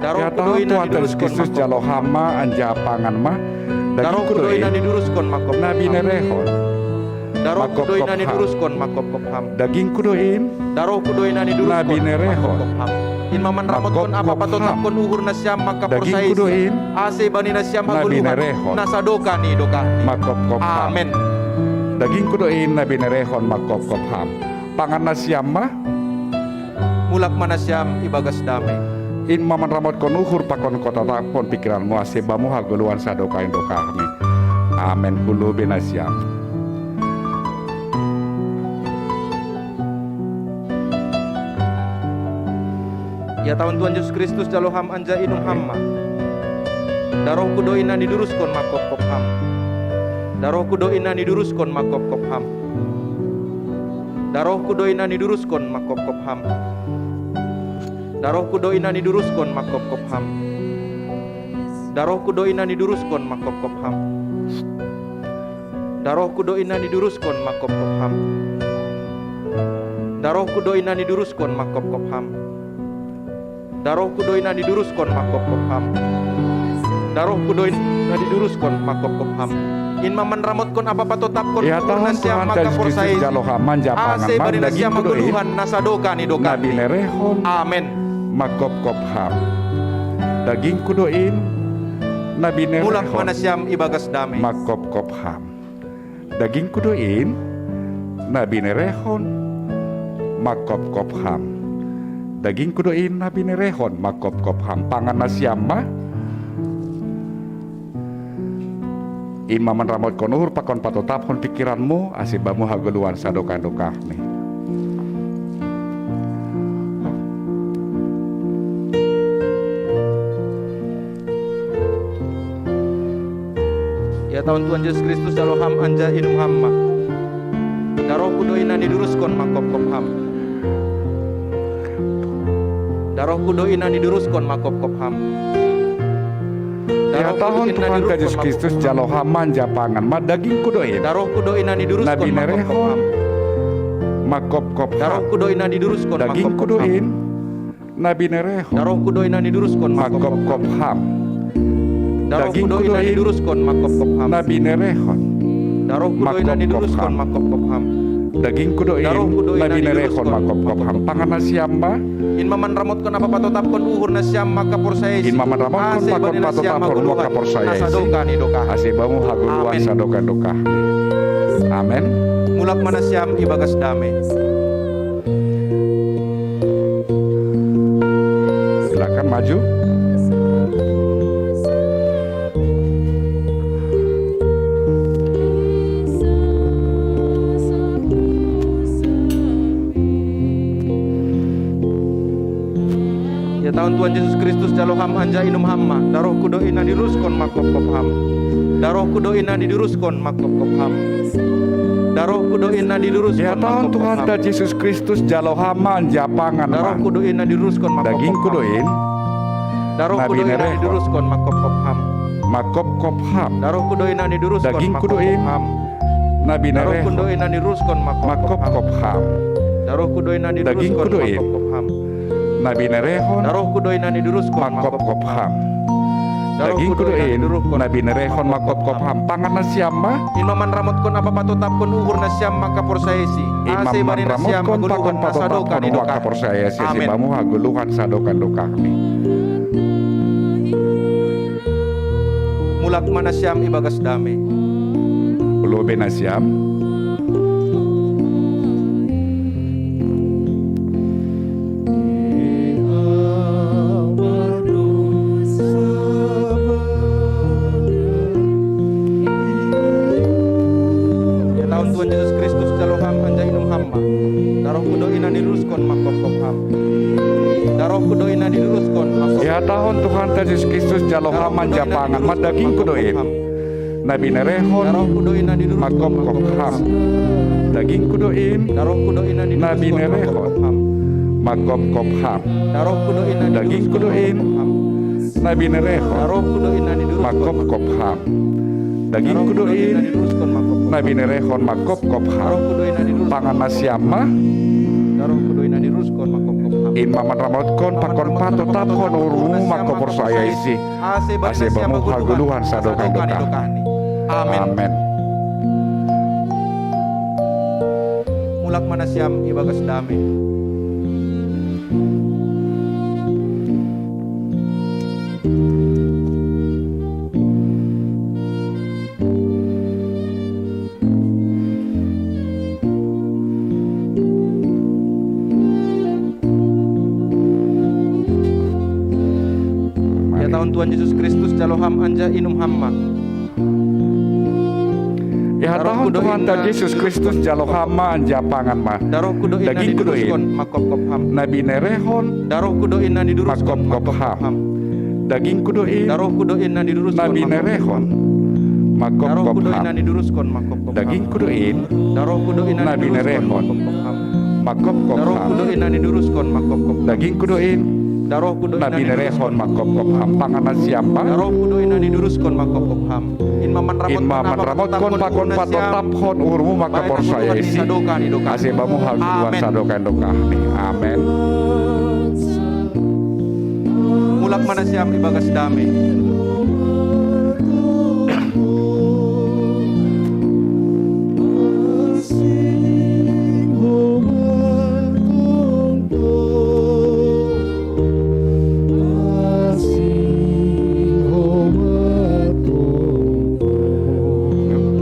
Ihatahon Tuhan Jesus Kristus jalo ham ma anja pangan ma. Darohku do inna niduruskon makopkop ham. Na binerehon. Darohku do inna niduruskon makopkop ham. Dagingku do in. Darohku do inna niduruskon makopkop ham. Imma manramotkon apa patotapkon uhur nasiam makaporsaisi. Ase bani nasiam hagoluhan na sadokah ni dokahmi. Makopkop ham. Amen. Dagingku do in na binerehon makopkop ham. Pangan nasiam ma. Mulak ma nasiam ibagas dame. Imma manramotkon uhur pakon patotapkon pikiranmu ase bamu hagoluhan sadokah ni dokahmi. Amen. Hulubi nasiam. Ihatahon Tuhan Jesus Kristus jalo ham anja inum ham ma. Darohku do inna niduruskon makopkop ham. Darohku do inna niduruskon makopkop ham. Darohku do inna niduruskon makopkop ham. Darohku do inna niduruskon makopkop ham. Darohku do inna niduruskon mangkopkop ham. Darohku do inna niduruskon mangkopkop ham. Darohku do inna niduruskon mangkopkop ham. Darohku do inna niduruskon mangkopkop ham. Darohku do inna niduruskon mangkopkop ham. In ma manramotkon ampa patotapkon uhur nasiam mangkaporsayaisi. Ase bani nasiam ma goluhan na sadokah ni dokahni. Amen. Mangkopkop ham. Dagingku do in na binerehon. Mulak ma nasiam ibagas dame. Mangkopkop ham. Dagingku do in na binerehon. Mangkopkop ham. Dagingku do in na binerehon. Mangkopkop ham. Pangan nasiam ma. In ma manramotkon uhur pakon patotaphon pingkiranmu, ase bamu hagoluhan sadokah-dokahni. Ia tahun Tuhan Jesus Kristus jalo ham anjaha inum ham ma. Darohku do inna niduruskon mangkopkop ham. Darohku do inna niduruskon mangkopkop ham. Ia tahun Tuhan Jesus Kristus jalo ham anjaha pangan ma. Dagingku do in. Darohku do inna niduruskon mangkopkop ham. Mangkopkop ham. Darohku do inna niduruskon mangkopkop ham. Dagingku do in na binerehon. Darohku do inna niduruskon mangkopkop ham. Darohku do inna niduruskon mangkopkop ham. Na binerehon. Darohku do inna niduruskon mangkopkop ham. Dagingku do in na binerehon mangkopkop ham. Pangan nasiam ma. In ma manramotkon ampa patotapkon uhur nasiam mangkaporsayaisi. In ma manramotkon pakon patotaphon uhur mangkaporsayaisi. Ase bamu hagoluhan sadokah-dokah. Amen. Mulak ma nasiam ibagas dame. Silakan maju. Ia tahun Tuhan Jesus Kristus jalo ham anjaha inum ham ma. Darohku do inna niduruskon mangkopkop ham. Darohku do inna niduruskon mangkopkop ham. Darohku do inna niduruskon mangkopkop ham. Ia tahun Tuhanta Jesus Kristus jalo ham anjaha pangan ma. Darohku do inna niduruskon mangkopkop ham. Dagingku do in. Darohku do inna niduruskon mangkopkop ham. Mangkopkop ham. Darohku do inna niduruskon mangkopkop ham. Dagingku do in na binerehon. Darohku do inna niduruskon mangkopkop ham. Mangkopkop ham. Darohku do inna niduruskon mangkopkop ham. Dagingku do in na binerehon. Darohku do inna niduruskon mangkopkop ham. Dagingku do in na binerehon mangkopkop ham. Pangan nasiam ma. In ma manramotkon ampa patotapkon uhur nasiam mangkaporsayaisi. In ma manramotkon pakon patotaphon uhur mangkaporsayaisi. Ase bamu hagoluhan sadokah-dokahni. Mulak ma nasiam ibagas dame. Olo be nasiam. Ia tahun Tuhan Jesus Kristus jalo ham anjaha inum ham ma. Darohku do inna niduruskon mangkopkop ham. Darohku do inna niduruskon mangkopkop ham. Ia tahun Tuhanta Jesus Kristus jalo ham anjaha pangan ma. Dagingku do in na binerehon mangkopkop ham. Dagingku do in na binerehon mangkopkop ham. Dagingku do in na binerehon mangkopkop ham. Dagingku do in na binerehon mangkopkop ham. Pangan nasiam ma. In ma manramotkon pakon patotaphon uhurmu mangkaporsayaisi. Ase bamu hagoluhan sadokah-dokah. Amen. Mulak ma nasiam ibagas dame. Ia tahun Tuhan Jesus Kristus jalo ham anjaha inum ham ma. Ia tahun Tuhanta Jesus Kristus jalo ham ma anjaha pangan ma. Darohku do inna niduruskon mangkopkop ham. Na binerehon. Darohku do inna niduruskon mangkopkop ham. Dagingku do in na binerehon mangkopkop ham. Dagingku do in na binerehon mangkopkop ham. Dagingku do in Darohku do ina ni durus. Nabi nerehon makopkop ham. Pangan nasiam ma. Darohku do ina ni duruskon makopkop ham. In ma manramotkon, in ma manramotkon pakon patotapkon uhurmu makaporsayaisi. Ase bamu hagoluhan sadokah-dokahni. Amen. Mulak ma nasiam ibagas dame.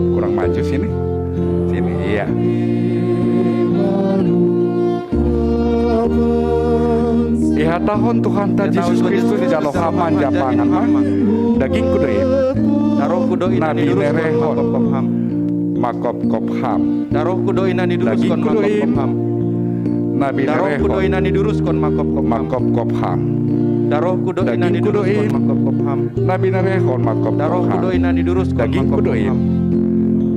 Kurang maju sini. Sini, iya. Ihatahon Tuhanta Jesus Kristus jalo ham ma, jalo pangan ma. Dagingku do in. Darohku do ina ni duruskon makopkop ham. Makopkop ham. Darohku do ina ni duruskon makopkop ham. Nabi nerehon. Darohku do ina ni duruskon makopkop ham. Makopkop ham. Darohku do ina ni duruskon makopkop ham. Nabi nerehon makopkop ham. Darohku do ina ni duruskon makopkop ham. Dagingku do in.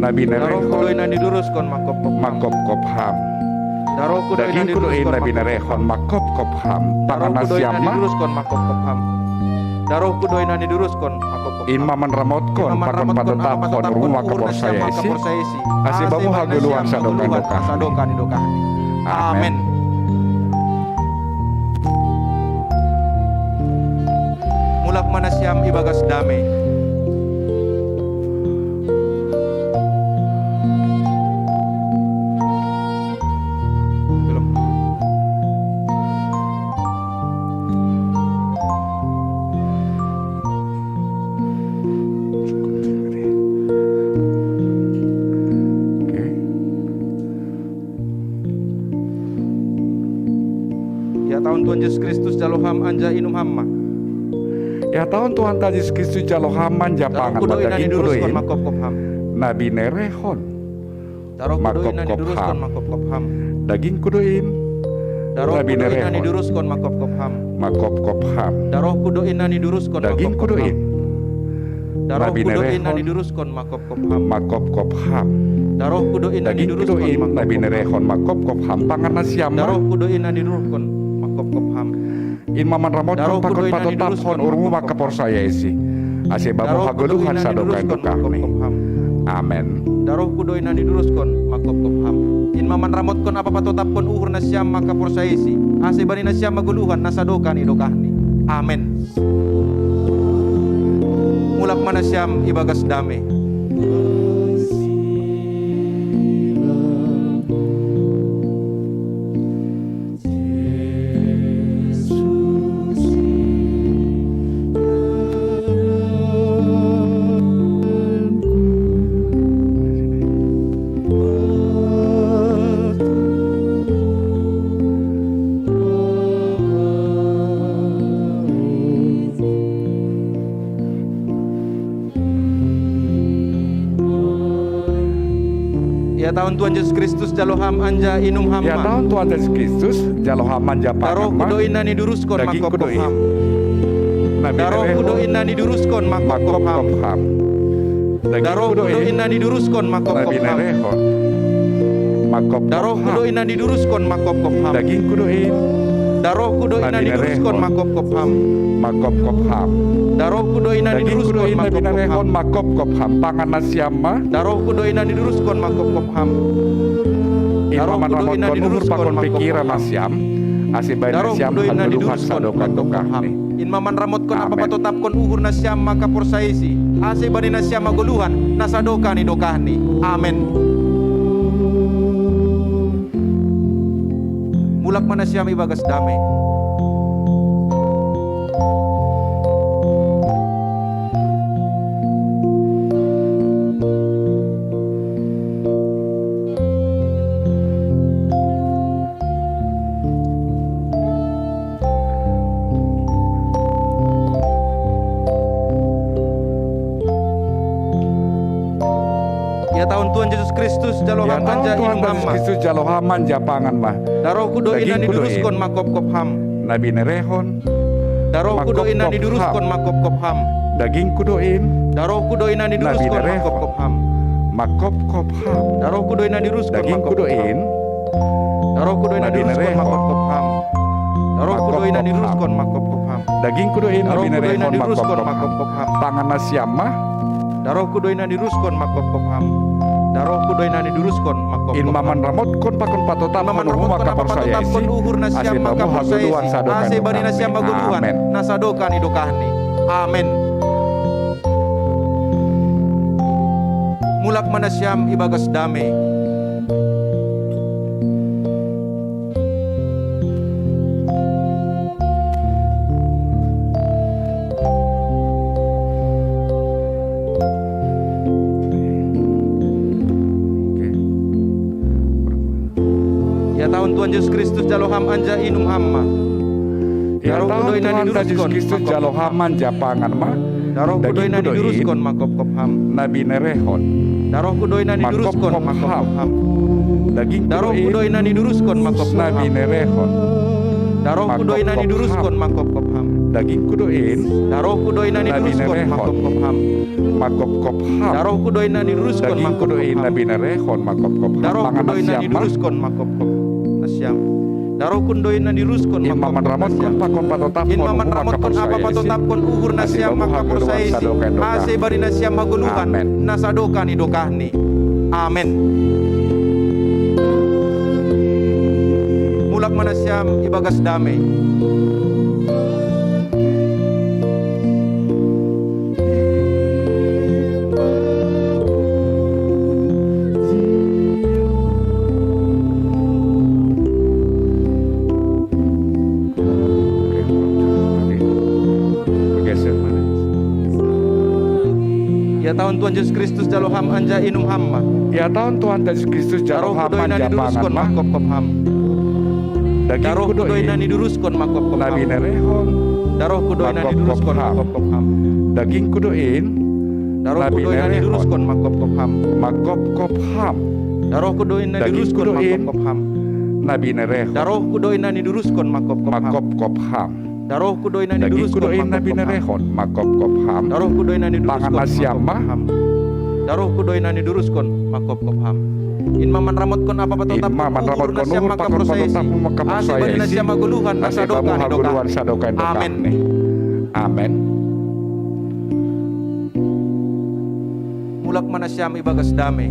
Nabi nerehon. Darohku do ina ni duruskon makopkop ham. Makopkop ham. Darohku do ina ni duruskon makopkop ham. Dagingku do in. Nabi nerehon makopkop ham. Pangan nasiam ma. Darohku do ina ni duruskon makopkop ham. Darohku do ina ni duruskon makopkop ham. In ma manramotkon pakon patotapkon uhurmu makaporsayaisi. Ase bamu hagoluhan sadokah-dokahni. Amen. Mulak ma nasiam ibagas dame. Belum. Oke. Ihatahon Tuhan Jesus Kristus jalo ham anjaha inum ham ma. Ihatahon Tuhanta Jesus Kristus jalo ham ma, anjaha pangan ma. Darohku do ina ni duruskon makopkop ham. Nabi nerehon. Darohku do ina ni duruskon makopkop ham. Dagingku do in. Darohku do ina ni duruskon makopkop ham. Makopkop ham. Darohku do ina ni duruskon makopkop ham. Dagingku do in. Darohku do ina ni duruskon makopkop ham. Makopkop ham. Darohku do ina ni duruskon makopkop ham. Dagingku do in. Nabi nerehon makopkop ham. Pangan nasiam ma. Darohku do ina ni duruskon makopkop ham. In ma manramotkon pakon patotapkon uhurmu makaporsayaisi. Ase bamu hagoluhan sadokah-dokahni. Amen. Darohku do ina ni duruskon makopkop ham. In ma manramotkon pakon patotapkon uhur nasiam makaporsayaisi. Ase bani nasiam hagoluhan na sadokah ni dokahni. Amen. Mulak ma nasiam ibagas dame. Ihatahon Tuhan Jesus Kristus jalo ham anjaha inum ham ma. Ihatahon Tuhan Jesus Kristus jalo ham anjaha pangan ma. Darohku do ina ni duruskon makopkop ham. Darohku do ina ni duruskon makopkop ham. Darohku do ina ni duruskon makopkop ham. Nabi nerehon makopkop ham. Darohku do ina ni duruskon makopkop ham. Dagingku do in. Darohku do ina ni duruskon makopkop ham. Makopkop ham. Darohku do ina ni duruskon makopkop ham. Dagingku do in. Nabi nerehon makopkop ham. Pangan nasiam ma. Darohku do ina ni duruskon makopkop ham. In ma manramotkon uhur pakon pikiran nasiam. Ase baen nasiam hagoluhan sadokah-dokahni. In ma manramotkon pakon patotapkon uhur nasiam makaporsayaisi. Ase bani nasiam hagoluhan na sadokah ni dokahni. Amen. Mulak ma nasiam ibagas dame. Ihatahon Tuhan Jesus Kristus jalo ham anjaha inum ham ma. Ihatahon Tuhan Jesus Kristus jalo ham anjaha pangan ma. Darohku do ina ni duruskon makopkop ham. Nabi nerehon. Darohku do ina ni duruskon makopkop ham. Dagingku do in. Darohku do ina ni duruskon makopkop ham. Makopkop ham. Darohku do ina ni duruskon makopkop ham. Dagingku do in. Darohku do ina ni duruskon makopkop ham. Darohku doi na niduruskon mangkopkop ham. Dagingku doi na binerehon mangkopkop ham. Pangan nasiam ma. Darohku doi na niduruskon mangkopkop ham. Darohku doi na niduruskon mangkopkop ham. In ma manramotkon pakon patotaphon uhur nasiam mangkaporsayaisi, ase bamu hagoluhan sadokah ni dokahni. Amen. Mulak ma nasiam ibagas damei. Ia tahun Tuhan Jesus Kristus jalo ham anjaha inum ham ma. Ia tahun Tuhan Jesus Kristus jalo ham anjaha pangan ma. Darohku doi na niduruskon mangkopkop ham. Na binerehon. Darohku doi na niduruskon mangkopkop ham. Dagingku doi na niduruskon mangkopkop ham. Na binerehon. Darohku doi na niduruskon mangkopkop ham. Dagingku doi. Darohku doi na niduruskon mangkopkop ham. Mangkopkop ham. Darohku doi na niduruskon mangkopkop ham. Dagingku doi na binerehon mangkopkop ham. Darohku doi na niduruskon mangkopkop nasiam. Darohku doi na niduruskon mangkopkop nasiam. In ma manramotkon pakon patotaphon uhur nasiam mangkaporsayaisi. Ase bani nasiam hagoluhan na sadokah ni dokahni. Amen. Mulak ma nasiam ibagas damei. Ia tahun Tuhan Jesus Kristus jalo ham anjaha inum ham ma. Ia tahun Tuhan Jesus Kristus jalo ham anjaha pangan ma. Darohku doi na niduruskon mangkopkop ham. Na binerehon. Darohku doi na niduruskon mangkopkop ham. Dagingku doi. Darohku doi na niduruskon mangkopkop ham. Mangkopkop ham. Darohku doi na niduruskon mangkopkop ham. Na binerehon. Darohku doi na niduruskon mangkopkop ham. Mangkopkop ham. Darohku doi na niduruskon mangkopkop ham. Dagingku doi na binerehon mangkopkop ham. Darohku doi na niduruskon mangkopkop ham. Pangan nasiam ma. Darohku doi na niduruskon mangkopkop ham. In ma manramotkon apa patotaphon uhur nasiam mangkaporsayaisi. Ase bani nasiam hagoluhan na sadokah ni dokahni. Amen. Amen. Mulak ma nasiam ibagas damei.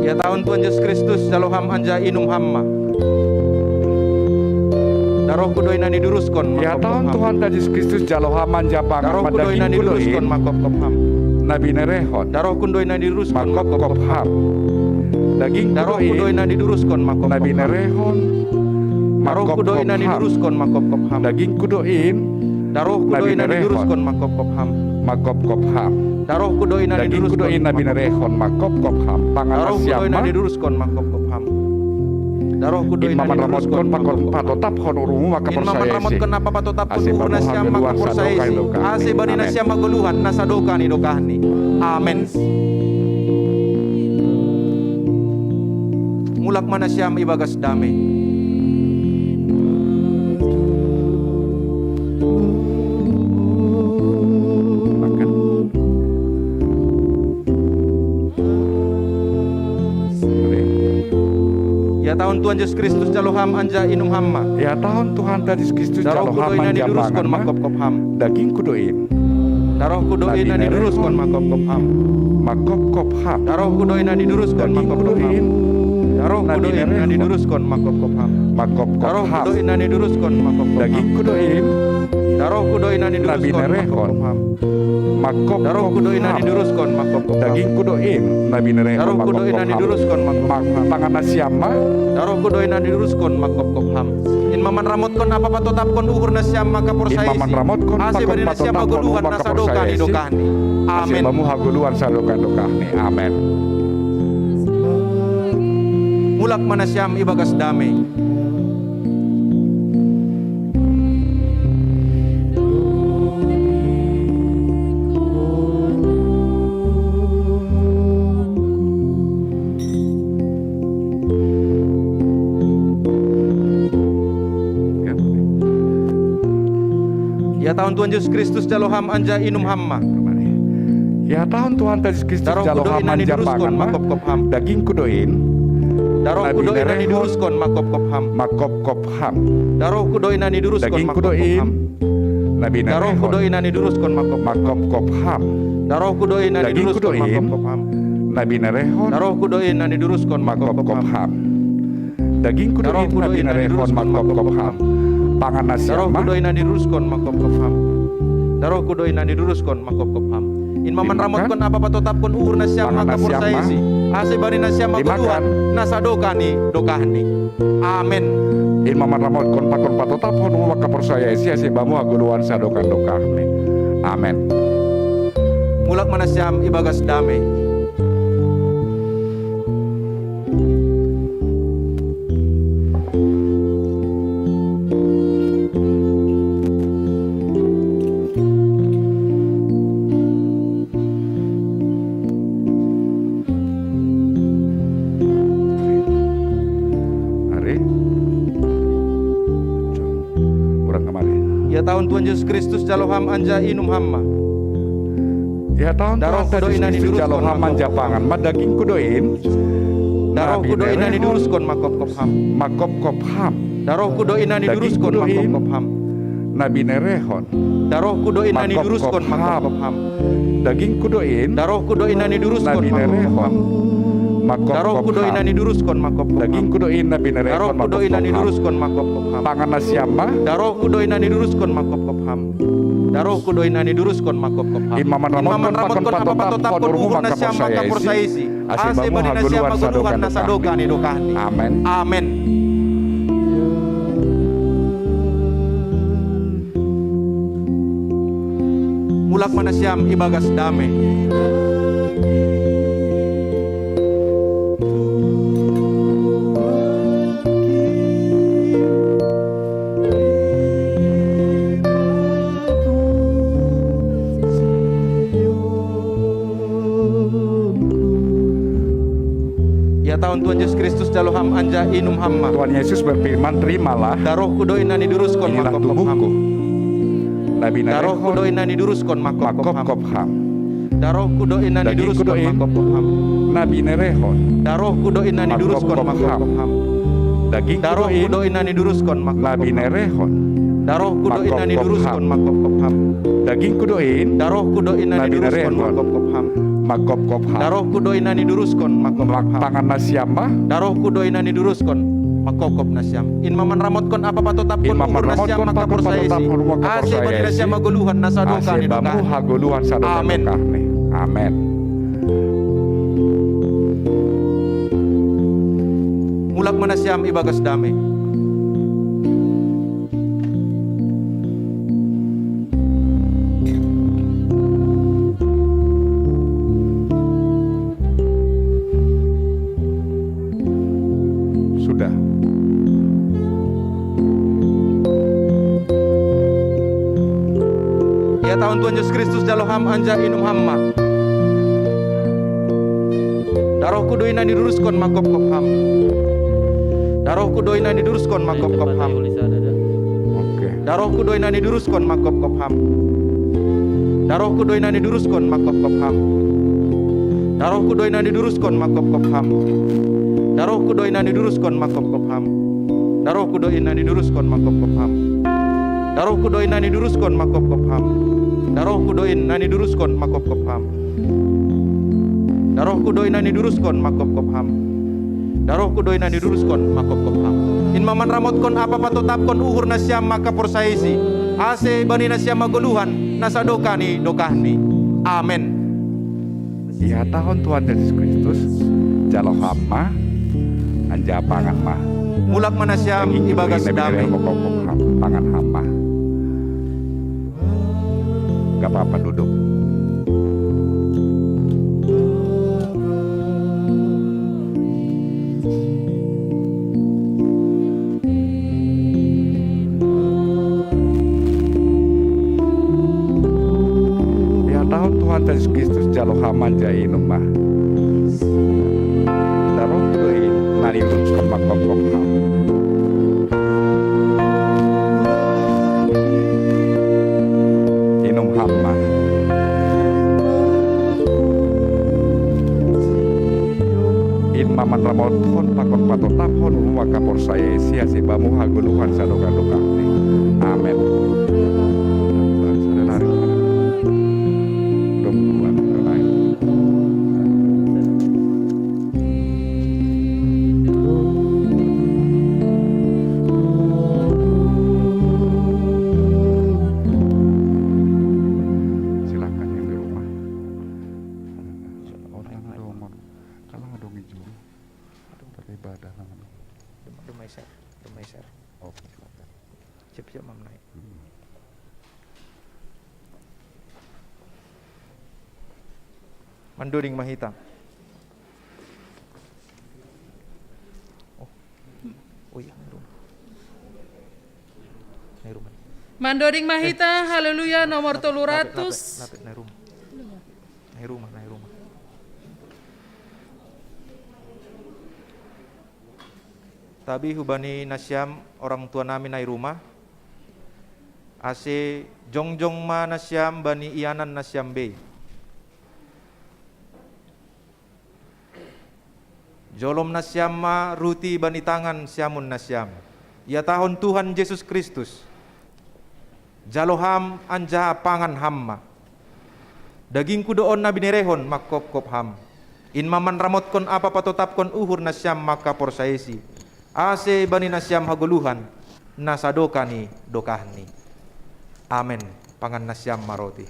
Ia tahun Tuhan Jesus Kristus jalo ham anjaha inum ham ma. Darohku doi na niduruskon mangkopkop ham. Ia tahun Tuhan Jesus Kristus jalo ham anjaha pangan ma. Darohku doi na niduruskon mangkopkop ham. Na binerehon. Darohku doi na niduruskon mangkopkop ham. Dagingku doi na niduruskon mangkopkop ham. Na binerehon. Darohku doi na niduruskon mangkopkop ham. Dagingku doi. Darohku doi na niduruskon mangkopkop ham. Mangkopkop ham. Darohku doi na niduruskon mangkopkop ham. Pangan nasiam ma. Darohku doi na niduruskon mangkopkop ham. Darohku doi na niduruskon mangkopkop ham. In ma manramotkon pakon patotaphon uhurmu mangkaporsayaisi. In ma manramotkon apa patotaphon uhur nasiam mangkaporsayaisi. Ase bani nasiam hagoluhan na sadokah ni dokahni. Amen. Mulak ma nasiam ibagas damei. Ia tahun Tuhan Jesus Kristus jalo ham anjaha inum ham ma. Ia tahun Tuhan Jesus Kristus jalo ham anjaha pangan ma. Darohku doi na niduruskon mangkopkop ham. Dagingku doi. Darohku doi na niduruskon mangkopkop ham. Mangkopkop ham. Darohku doi na niduruskon mangkopkop ham. Dagingku doi. Darohku doi na niduruskon mangkopkop ham. Mangkopkop ham. Darohku doi na niduruskon mangkopkop ham. Dagingku doi. Darohku doi na niduruskon mangkopkop ham. Mangkopkop ham. Darohku doi na niduruskon mangkopkop ham. Dagingku doi na binerehon mangkopkop ham. Darohku doi na niduruskon mangkopkop ham. Pangan nasiam ma. Darohku doi na niduruskon mangkopkop ham. In ma manramotkon apa patotaphon uhur nasiam mangkaporsayaisi. In ma manramotkon apa patotaphon uhur nasiam mangkaporsayaisi. Ase bani nasiam hagoluhan na sadokah ni dokahni. Amen. Ase bamu hagoluhan sadokah ni dokahni. Amen. Mulak ma nasiam ibagas damei. Ya tahun Tuhan Yesus Kristus jalo ham anja inum ham ma. Ya tahun Tuhan Yesus Kristus jalo ham anja pangan ma. Dagingku doin. Darohku doin na niduruskon makopkop ham. Makopkop ham. Darohku doin na niduruskon makopkop ham. Darohku doin na niduruskon makopkop ham. Darohku doin na niduruskon makopkop ham. Darohku doin na niduruskon makopkop ham. Dagingku doin na niduruskon makopkop ham. Pangan na siam ma. Darohku doin na niduruskon makopkop ham. Darohku doin na niduruskon makopkop ham. In mamanramotkon apa patotapkon uhur na siam ma kaporsayaisi. Ase bani na siam ma goluhan na sadokah ni dokahni. Amen. In mamanramotkon pakon patotapkon uhur ma kaporsayaisi ase bamu hagoluhan sadokah ni dokahni. Amen. Mulak ma na siam ibagas dame. Ari. Orang kemari. Ya tahun Tuhan Yesus Kristus jalo ham anja inum ham ma. Ya tahun Tuhan Yesus Kristus jalo ham anja pangan ma. Dagingku doin. Darohku doin na niduruskon makopkop ham. Makopkop ham. Darohku doin na niduruskon makopkop ham. Na binerehon. Darohku doin na niduruskon makopkop ham. Dagingku doin. Darohku doin na niduruskon makopkop ham. Darohku doin na niduruskon makopkop ham. Dagingku doin na binerehon makopkop ham. Darohku doin na niduruskon makopkop ham. Pangan na siam ma. Darohku doin na niduruskon makopkop ham. Darohku doin na niduruskon makopkop ham. In mamanramotkon pakon patotapkon uhur na siam ma kaporsayaisi. Ase bani na siam ma goluhan na sadokah ni dokahni. Amen. Amen. Mulak ma na siam ibagas dame. Ya tahun Tuhan Yesus Kristus jalo ham anja inum ham ma. Tuhan Yesus berfirman, terimalah. Darohku doin na niduruskon makopkop ham. Darohku doin na niduruskon makopkop ham. Darohku doin na niduruskon makopkop ham. Na binerehon. Darohku doin na niduruskon makopkop ham. Darohku doin na niduruskon makopkop ham. Na binerehon. Darohku doin na niduruskon makopkop ham. Dagingku doin. Darohku doin na niduruskon makopkop ham. Makopkop ham. Darohku doin na niduruskon makopkop ham. Pangan na siam ma. Darohku doin na niduruskon makopkop na siam. In mamanramotkon apa patotapkon uhur na siam ma kaporsayaisi. Ase bani na siam ma goluhan na sadokah ni dokahni. Amen. Amen. Mulak ma na siam ibagas dame. Sudah. Ya tahun Tuhan Yesus Kristus jalo ham anja inum ham ma. Darohku doin na niduruskon makopkop ham. Darohku doin na niduruskon makopkop ham. Oke. Darohku doin na niduruskon makopkop ham. Darohku doin na niduruskon makopkop ham. Darohku doin na niduruskon makopkop ham. Darohku doin na niduruskon makopkop ham. Darohku doin na niduruskon makopkop ham. Darohku doin na niduruskon makopkop ham. Darohku doin na niduruskon makopkop ham. Darohku doin na niduruskon makopkop ham. Darohku doin na niduruskon makopkop ham. In mamanramotkon apa patotapkon uhur na siam ma kaporsayaisi. Ase bani na siam ma goluhan na sadokah ni dokahni. Amen. Ihatahon Tuhan Yesus Kristus, jalo ham ma, anja pangan ma. Mulak ma na siam ibagas dame. Pangan ham ma. Gak apa-apa, duduk. Ihatahon Tuhan Yesus Kristus, jalo ham ma anja inum ma. Darohku doin na niduruskon makopkop ham. Hamma. In ma manramotkon pakon patotaphon uhur mangkaporsayaei si ase bamu hagoluhan sadokah-dokahni. Amen. Dong dua, silakan yang di rumah. Orang dong, kalang dong ijung. Tapi ibadah nang. Dema-, dema iser, dema iser. Oke, silakan. Siap-siap, Mam, naik. Hmm. Mandoding ma hita. Oh. Oh iya, nai rumah. Nai rumah. Mandoding ma hita, haleluya, nomor tolu ratus. Lapet, lapet, lapet, nai rumah. Nai rumah, nai rumah. Tabi hubani nasiam orang tua nami nai rumah, ase jongjong ma nasiam bani ianan nasiam bei. Jolom nasiam ma ruti bani tangan siamun nasiam, ihatahon Tuhan Jesus Kristus. Jalo ham anjaha pangan ham ma. Dagingku do on na binerehon mangkopkop ham. In ma manramotkon ampa patotapkon uhur nasiam mangkaporsayaisi, ase bani nasiam hagoluhan na sadokah ni dokahni. Amen. Pangan nasiam ma roti.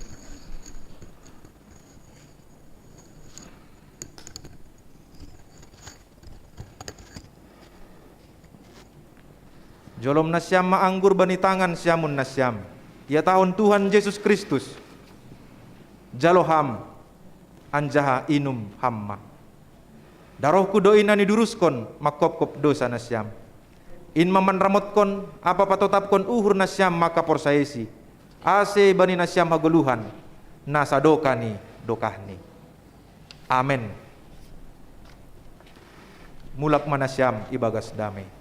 Jolom nasiam ma anggur bani tangan siamun nasiam, ihatahon Tuhan Jesus Kristus. Jalo ham, anjaha inum ham ma. DarohKu do i na niduruskon mangkopkop dosa nasiam. In ma manramotkon ampa patotapkon uhur nasiam mangkaporsayaisi, ase bani nasiam hagoluhan na sadokah ni dokahni. Amen. Mulak ma nasiam ibagas damei.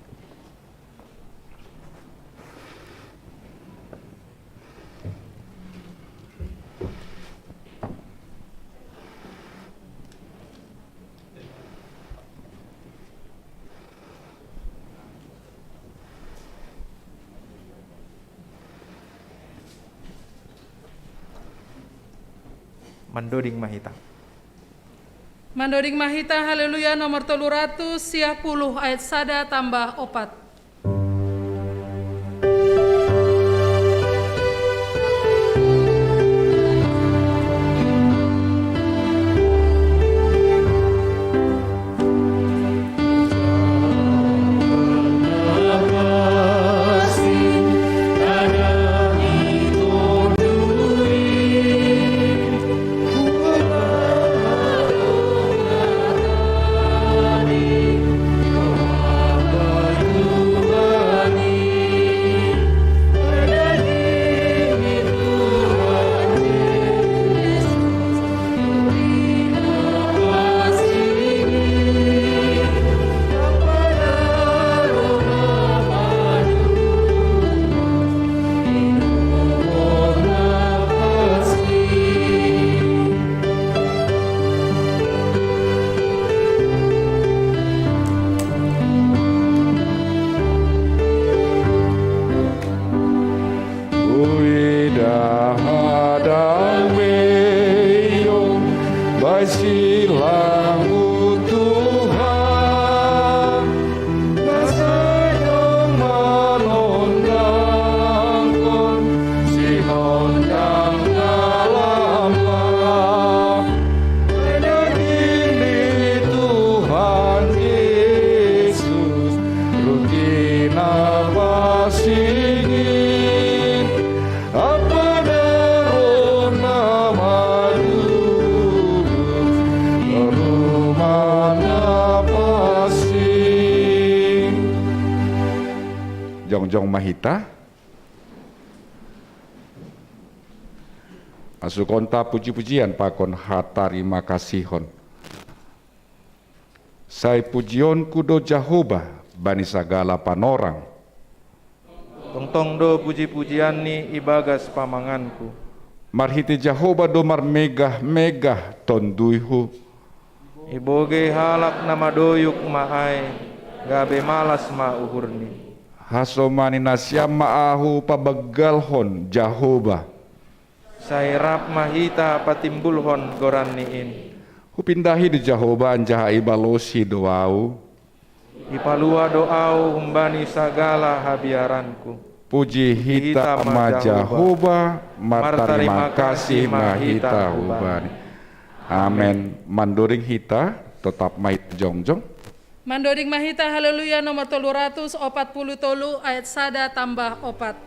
Mandoding ma hita. Mandoding ma hita, haleluya, nomor tolu ratus sia puluh, ayat sada tambah opat. Uidah hadang beion, baen silangmu Tuhan, na sadang manondangkon sinondang na lam. Daging ni Tuhan Jesus, ruti na pansingit, ampa na ro na madurus, rumah na pansing. Jongjong ma hita. Asukonta puji-pujian pakon hatarima kasihon. Sai pujionku do Jahowa bani sagala panorang. Tongtong do puji-pujianni ibagas pamanganku. Marhite Jahowa do marmegah-megah tonduyhu. Ibogei halak na madoyuk ma ai, gabe malas ma uhurni. Hasomani nasiam ma ahu pabanggalhon Jahowa. Sai rap ma hita patimbulhon goranni in. Hupindahi do Jahowa anjaha ibalosi do ahu. Ipalua do ahu humbani sagala habiaranku. Puji hita ma Jahowa, martarima kasih ma hita hubani. Amen. Mandoding hita, totap ma hita jongjong. Mandoding ma hita Haleluya nomor tolu ratus opat puluh tolu ayat sada tambah opat.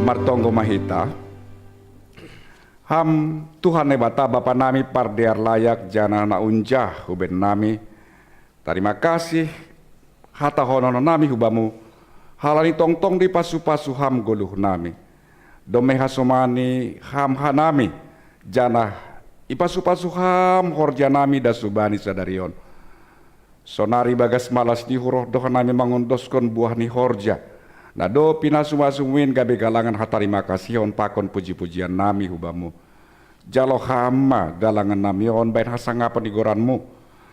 Martonggo ma hita. Ham Tuhan Naibata Bapa nami pardear layak janah na unjah huben nami, tarima kasih hatahononnami hu Bamu, halani tongtong do ipasu-pasu Ham goluh nami. Domma ihasomani Ham hanami, janah ipasu-pasu Ham horja nami das hubani sadari on. Sonari bagas malas ni uhur roh do hanami mangondoskon buah ni horja, na dob pinasu-pasuMu in gabe galangan hatarima kasihon pakon puji-pujian nami hu Bamu. Jalo Ham ma galangan nami on bahen hasangapon ni goranMu,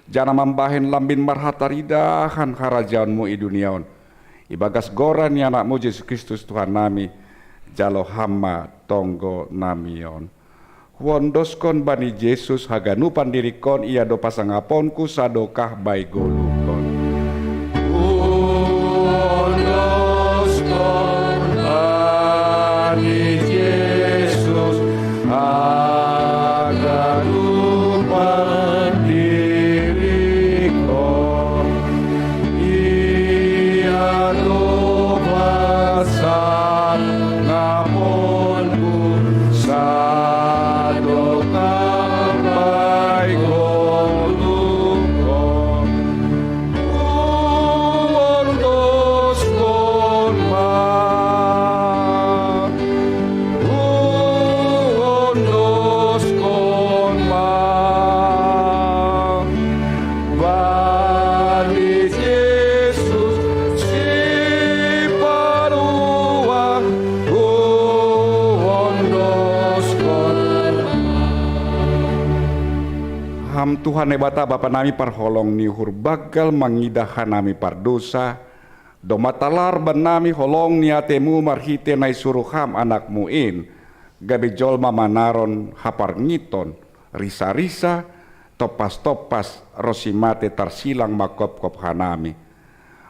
janah mambahen lambin marhataridahan harajaonMu i dunia on. Ibagas goran ni AnakMu Jesus Kristus Tuhan nami, jalo Ham ma tonggo nami on. Huondoskon bani Jesus haganupan diringKon, ia do pasangaponku sadokah bai goluhKon. Huondoskon bani Jesus haganupan diringKon, ia do pasangaponku sadokah bai goluhKon. Huondoskon ma, huondoskon ma bani Jesus Sipaluah, huondoskon ma. Ham Tuhan Naibata Bapa nami parholong ni uhur banggal mangidah hanami pardousa, domma talar bannami holong ni ateMu marhite na isuru Ham AnakMu in, gabe jolma manaron haparngiton, risa-risa, tompas-tompas, ronsi mate tarsilang manghophop hanami.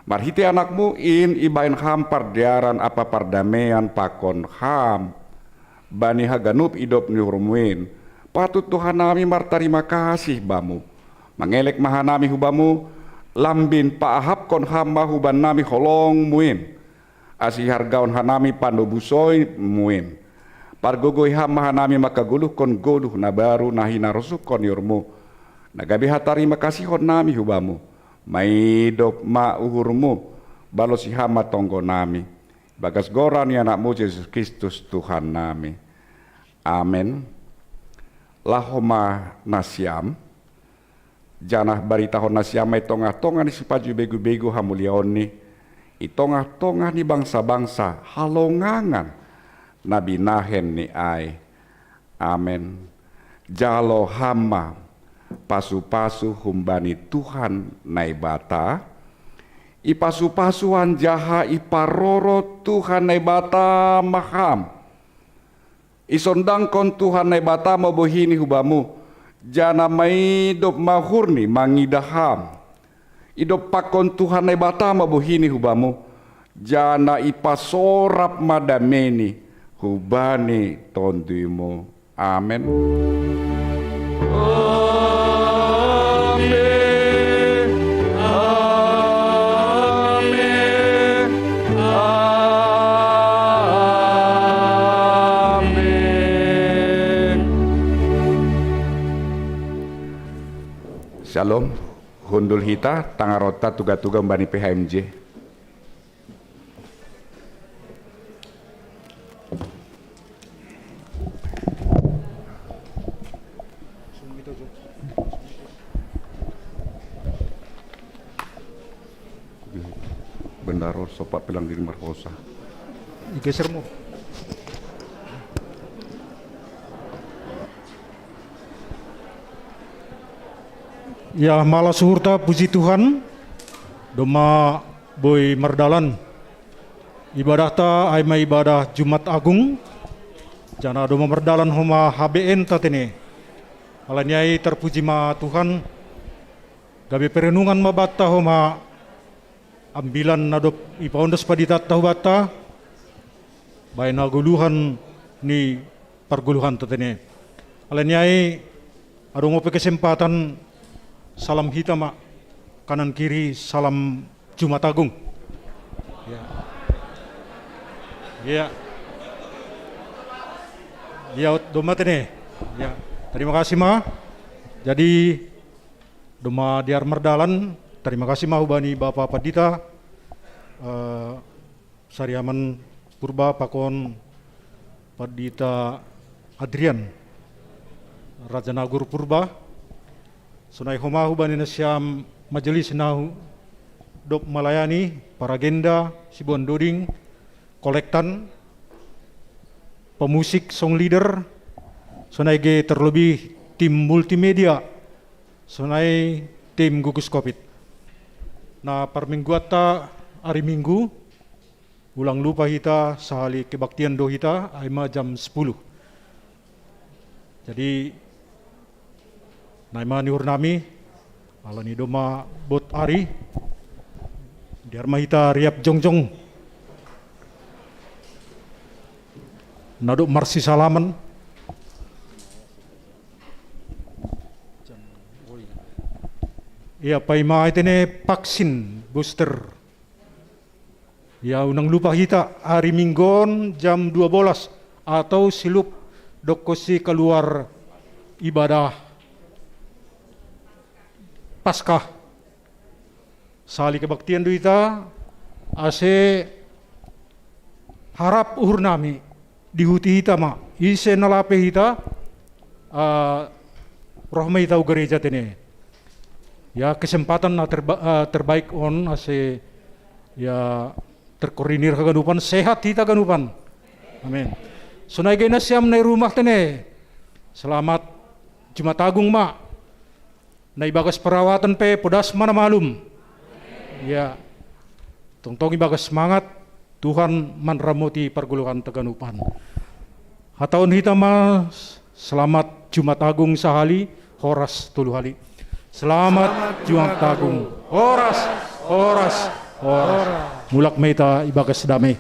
Marhite AnakMu in ibahen Ham pardearan ampa pardamean pakon Ham bani haganup idop ni uhurMu in, patut do hanami martarima kasih Bamu. Mangelek ma hanami hu Bamu, lambin paahapkon Ham ma hubannami holongMu in, ase ihargaon hanami panobusoiMu in. Pargogoi Ham ma hanami manghagoluhkon goluh na baru na hinarosuhkon ni uhurMu, na gabe hatarima kasihon nami hu Bamu. Maidop ma uhurMu, balosi Ham ma tonggo nami. Bagas goran ni Anakmu Jesus Kristus Tuhan nami. Amen. Laho ma nasiam, janah baritahon nasiam ma i tongah-tongah ni sipajubegu-begu hamuliaonni, i tongah-tongah ni bangsa-bangsa halongangan na binahen ni ai. Amen. Jalo ham ma pasu-pasu humbani Tuhan Naibata, ipasu-pasu anjaha iparoro Tuhan Naibata ma ham. Isondangkon Tuhan Naibata ma bohini hubamu, janah maidop ma uhurni mangidah ham. Idompakkon Tuhan Naibata ma bohini hubamu, janah ipasorap ma dameni hubani tonduimu. Amen. Amen. Amen. Shalom. Hundul hita, tangaronta tuga-tuga humbani P H M J. Bendahara, sopak pilang diri marhosa. Geser mo. Ya, malas uhurta, puji Tuhan. Domma boi mardalan ibadahta, ai ma ibadah Jumat Agung. Janah domma mardalan homa H B N-ta tene. Alani ai tarpuji ma Tuhan, gabe perenungan ma banta homa ambilan na dob ipaondos panditanta hubanta, bahen hagoluhan ni pargoluhanta tene. Alani ai, adong ope kesempatan, salam hita ma, kanan kiri, salam Jumat Agung. Ya. Ya. Ya, domma tene. Ya. Terima kasih ma. Jadi, domma dear mardalan, terima kasih ma hubani Bapa Pandita, eh, Sariaman Purba pakon Pandita Adrian Raja Nagur Purba. Sonai homa hubani nasiam majelis na dob malayani, paragenda, siboan doding, kolektan, pemusik, song leader, sonai ge terlebih tim multimedia, sonai tim gugus covid. Na parmingguanta ari Minggu, ulang lupa hita sahali kebaktian do hita, ai ma jam sepuluh. Jadi, nai ma ni uhurnami, alani domma bot ari, dear ma hita riap jongjong. Na dob marsisalaman. Ya, paima ai tene vaksin booster. Ya, unang lupa hita, ari Minggu on jam dua belas atau silup, dokkon si kaluar ibadah Paskah. Sahali kebaktian do hita, ase harap uhurnami, dihuti hita ma, ise na lape hita, ah, roh ma hita hu gareja tene. Ya, kesempatan na terba-, ah, terbaik on, ase, ya, terkoordinir haganupan, sehat hita ganupan. Amin. Sonai ge nasiam na i rumah tene, selamat Jumat Agung ma. Na ibagas perawatan pe podas ma na malum. Ya. Tongtong ibagas semangat, Tuhan manramoti pargoluhanta ganupan. Hatahon hita ma, selamat Jumat Agung sahali, horas tolu hali. Selamat Jumat Agung. Horas, horas, horas. Mulak ma hita ibagas dame.